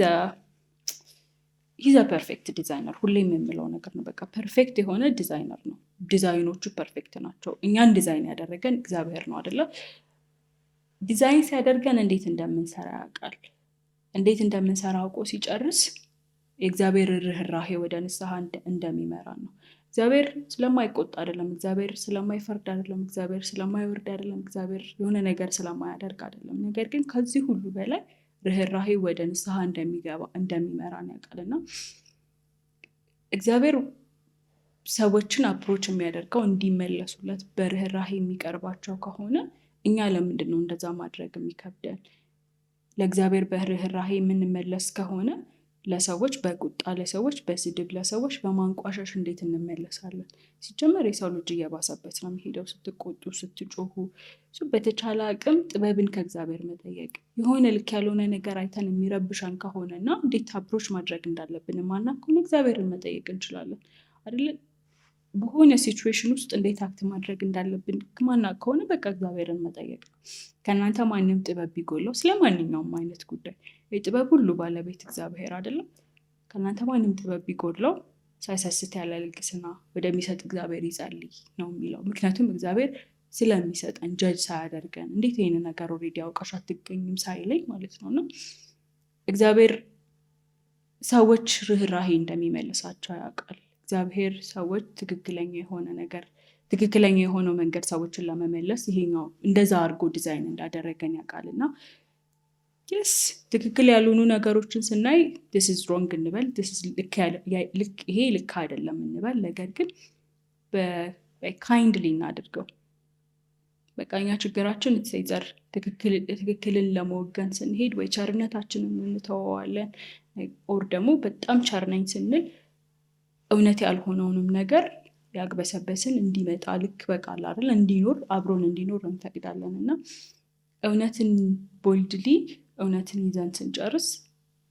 a perfect designer፣ ሁሌም የምለው ነገር ነው። በቃ perfect የሆነ ዲዛይነር ነው። ዲዛይኖቹ perfect ናቸው። እኛን ዲዛይን ያደረገን እግዚአብሔር ነው አደለ? ዲዛይን ሲያደርገን እንዴት እንደምንሰራ ያውቃል። እንዴት እንደምንሰራ አውቆ ሲጨርስ የእግዚአብሔር ርኅራሄ ወደ ንስሐ እንደሚመራ ነው። እግዚአብሔር ስለማይቆጣ አይደለም። እግዚአብሔር ስለማይፈርድ አይደለም። እግዚአብሔር ስለማይወርድ አይደለም። እግዚአብሔር የሆነ ነገር ስለማያደርግ አይደለም። ነገር ግን ከዚህ ሁሉ በላይ ርኅራሄ ወደ ንስሐ እንደሚገባ እንደሚመራን ያውቃል። እና እግዚአብሔር ሰዎችን approach የሚያደርገው እንዲመለሱለት በርኅራሄ የሚቀርባቸው ከሆነ እኛ ለምንድን ነው እንደዛ ማድረግ የሚከብደን? ለእግዚአብሔር በርኅራሄ የምንመለስ ከሆነ ለሰዎች በቁጣ፣ ለሰዎች በስድብ፣ ለሰዎች በማንቋሸሽ እንዴት እንመለሳለን? ሲጀመር የሰው ልጅ እየባሰበት ነው የሚሄደው ስትቆጡ፣ ስትጮሁ። በተቻለ አቅም ጥበብን ከእግዚአብሔር መጠየቅ፣ የሆነ ልክ ያልሆነ ነገር አይተን የሚረብሸን ከሆነ እና እንዴት approach ማድረግ እንዳለብን ማናቅ ከሆነ እግዚአብሔርን መጠየቅ እንችላለን አይደለ? በሆነ situation ውስጥ እንዴት act ማድረግ እንዳለብን ማናቅ ከሆነ በቃ እግዚአብሔርን መጠየቅ ነው። ከእናንተ ማንም ጥበብ ቢጎለው ስለ ማንኛውም አይነት ጉዳይ፣ የጥበብ ሁሉ ባለቤት እግዚአብሔር አይደለም? ከእናንተ ማንም ጥበብ ቢጎድለው ሳይሰስት ያለ ልግስና ወደሚሰጥ እግዚአብሔር ይጸልይ ነው የሚለው። ምክንያቱም እግዚአብሔር ስለሚሰጠን፣ judge ሳያደርገን፣ እንዴት ይህን ነገር already አውቀሽ አትገኝም ሳይለኝ ማለት ነው። እና እግዚአብሔር ሰዎች ርኅራሄ እንደሚመልሳቸው ያውቃል። እግዚአብሔር ሰዎች ትክክለኛ የሆነ ነገር፣ ትክክለኛ የሆነው መንገድ ሰዎችን ለመመለስ ይሄኛው እንደዛ አድርጎ ዲዛይን እንዳደረገን ያውቃል። እና yes፣ ትክክል ያልሆኑ ነገሮችን ስናይ this is wrong እንበል፣ ይሄ ልክ አይደለም እንበል። ነገር ግን kindly እናድርገው። በቃ እኛ ችግራችን ዘር ትክክልን ለመወገን ስንሄድ ወይ ቸርነታችንን እንተወዋለን፣ or ደግሞ በጣም ቸር ነኝ ስንል እውነት ያልሆነውንም ነገር ያግበሰበስን እንዲመጣ፣ ልክ በቃ አይደል፣ እንዲኖር፣ አብሮን እንዲኖር እንፈቅዳለን። እና እውነትን boldly እውነትን ይዘን ስንጨርስ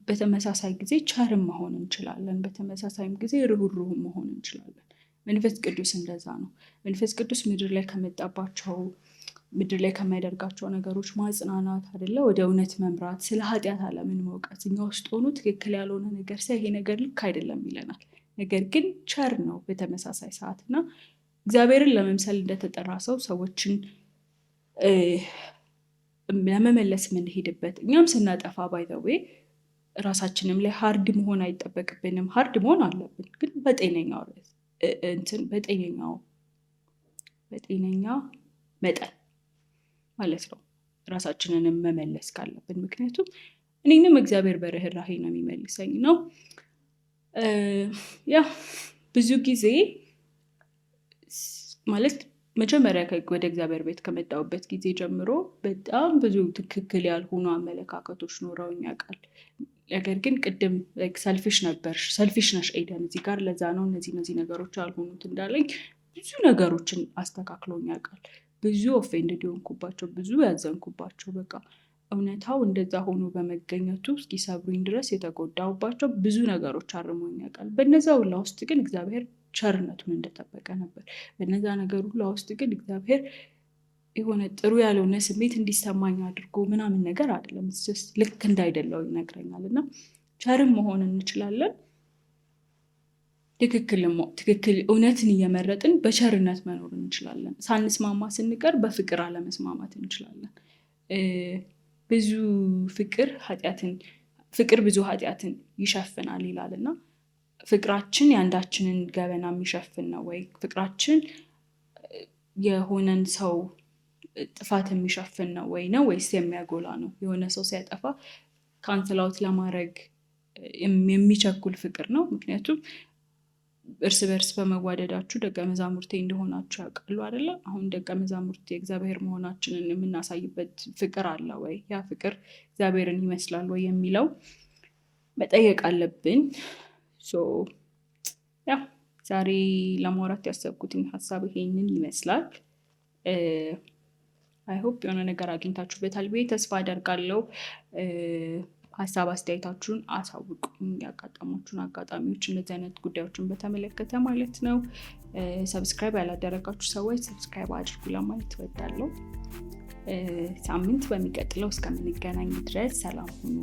በተመሳሳይ ጊዜ ቸርም መሆን እንችላለን። በተመሳሳይም ጊዜ ርኅሩህም መሆን እንችላለን። መንፈስ ቅዱስ እንደዛ ነው። መንፈስ ቅዱስ ምድር ላይ ከመጣባቸው፣ ምድር ላይ ከሚያደርጋቸው ነገሮች ማጽናናት አይደለ፣ ወደ እውነት መምራት፣ ስለ ኃጢአት ዓለምን መውቀስ፣ እኛ ውስጥ ሆኖ ትክክል ያልሆነ ነገር ሲያይ ይሄ ነገር ልክ አይደለም ይለናል። ነገር ግን ቸር ነው በተመሳሳይ ሰዓት። እና እግዚአብሔርን ለመምሰል እንደተጠራ ሰው ሰዎችን ለመመለስ የምንሄድበት፣ እኛም ስናጠፋ by the way ራሳችንም ላይ hard መሆን አይጠበቅብንም። Hard መሆን አለብን፣ ግን በጤነኛው እንትን በጤነኛ መጠን ማለት ነው ራሳችንንም መመለስ ካለብን። ምክንያቱም እኔንም እግዚአብሔር በርህራሄ ነው የሚመልሰኝ ነው። Yeah፣ ብዙ ጊዜ ማለት መጀመሪያ ወደ እግዚአብሔር ቤት ከመጣሁበት ጊዜ ጀምሮ በጣም ብዙ ትክክል ያልሆኑ አመለካከቶች ኖረውኝ ያውቃል። ነገር ግን ቅድም selfish ነበርሽ፣ selfish ነሽ ኤደን እዚህ ጋር፣ ለዛ ነው እነዚህ ነገሮች ያልሆኑት እንዳለኝ ብዙ ነገሮችን አስተካክሎኝ ያውቃል። ብዙ offended የሆንኩባቸው፣ ብዙ ያዘንኩባቸው፣ በቃ እውነታው እንደዛ ሆኖ በመገኘቱ እስኪሰብሩኝ ድረስ የተጎዳሁባቸው ብዙ ነገሮች አርሞኝ ያውቃል። በነዛ ሁላ ውስጥ ግን እግዚአብሔር ቸርነቱን እንደጠበቀ ነበር። በነዛ ነገር ሁላ ውስጥ ግን እግዚአብሔር የሆነ ጥሩ ያልሆነ ስሜት እንዲሰማኝ አድርጎ ምናምን ነገር አይደለም። ልክ እንዳይደለው ይነግረኛል። እና ቸርም መሆን እንችላለን፣ ትክክል እውነትን እየመረጥን በቸርነት መኖር እንችላለን። ሳንስማማ ስንቀር በፍቅር አለመስማማት እንችላለን። ብዙ ፍቅር ኃጢአትን ፍቅር ብዙ ኃጢአትን ይሸፍናል ይላል። እና ፍቅራችን የአንዳችንን ገበና የሚሸፍን ነው ወይ? ፍቅራችን የሆነን ሰው ጥፋት የሚሸፍን ነው ወይ ነው ወይስ የሚያጎላ ነው? የሆነ ሰው ሲያጠፋ cancel out ለማድረግ የሚቸኩል ፍቅር ነው? ምክንያቱም እርስ በርስ በመዋደዳችሁ ደቀ መዛሙርቴ እንደሆናችሁ ያውቃሉ አይደለ? አሁን ደቀ መዛሙርት የእግዚአብሔር መሆናችንን የምናሳይበት ፍቅር አለ ወይ? ያ ፍቅር እግዚአብሔርን ይመስላል ወይ የሚለው መጠየቅ አለብን። Yeah፣ ዛሬ ለማውራት ያሰብኩትን ሀሳብ ይሄንን ይመስላል። I hope የሆነ ነገር አግኝታችሁበታል ብዬ ተስፋ አደርጋለሁ። ሀሳብ አስተያየታችሁን አሳውቁኝ፣ ያጋጠሟችሁን አጋጣሚዎች እንደዚህ አይነት ጉዳዮችን በተመለከተ ማለት ነው። Subscribe ያላደረጋችሁ ሰዎች subscribe አድርጉ ለማለት እወዳለሁ። ሳምንት በሚቀጥለው እስከምንገናኝ ድረስ ሰላም ሁኑ።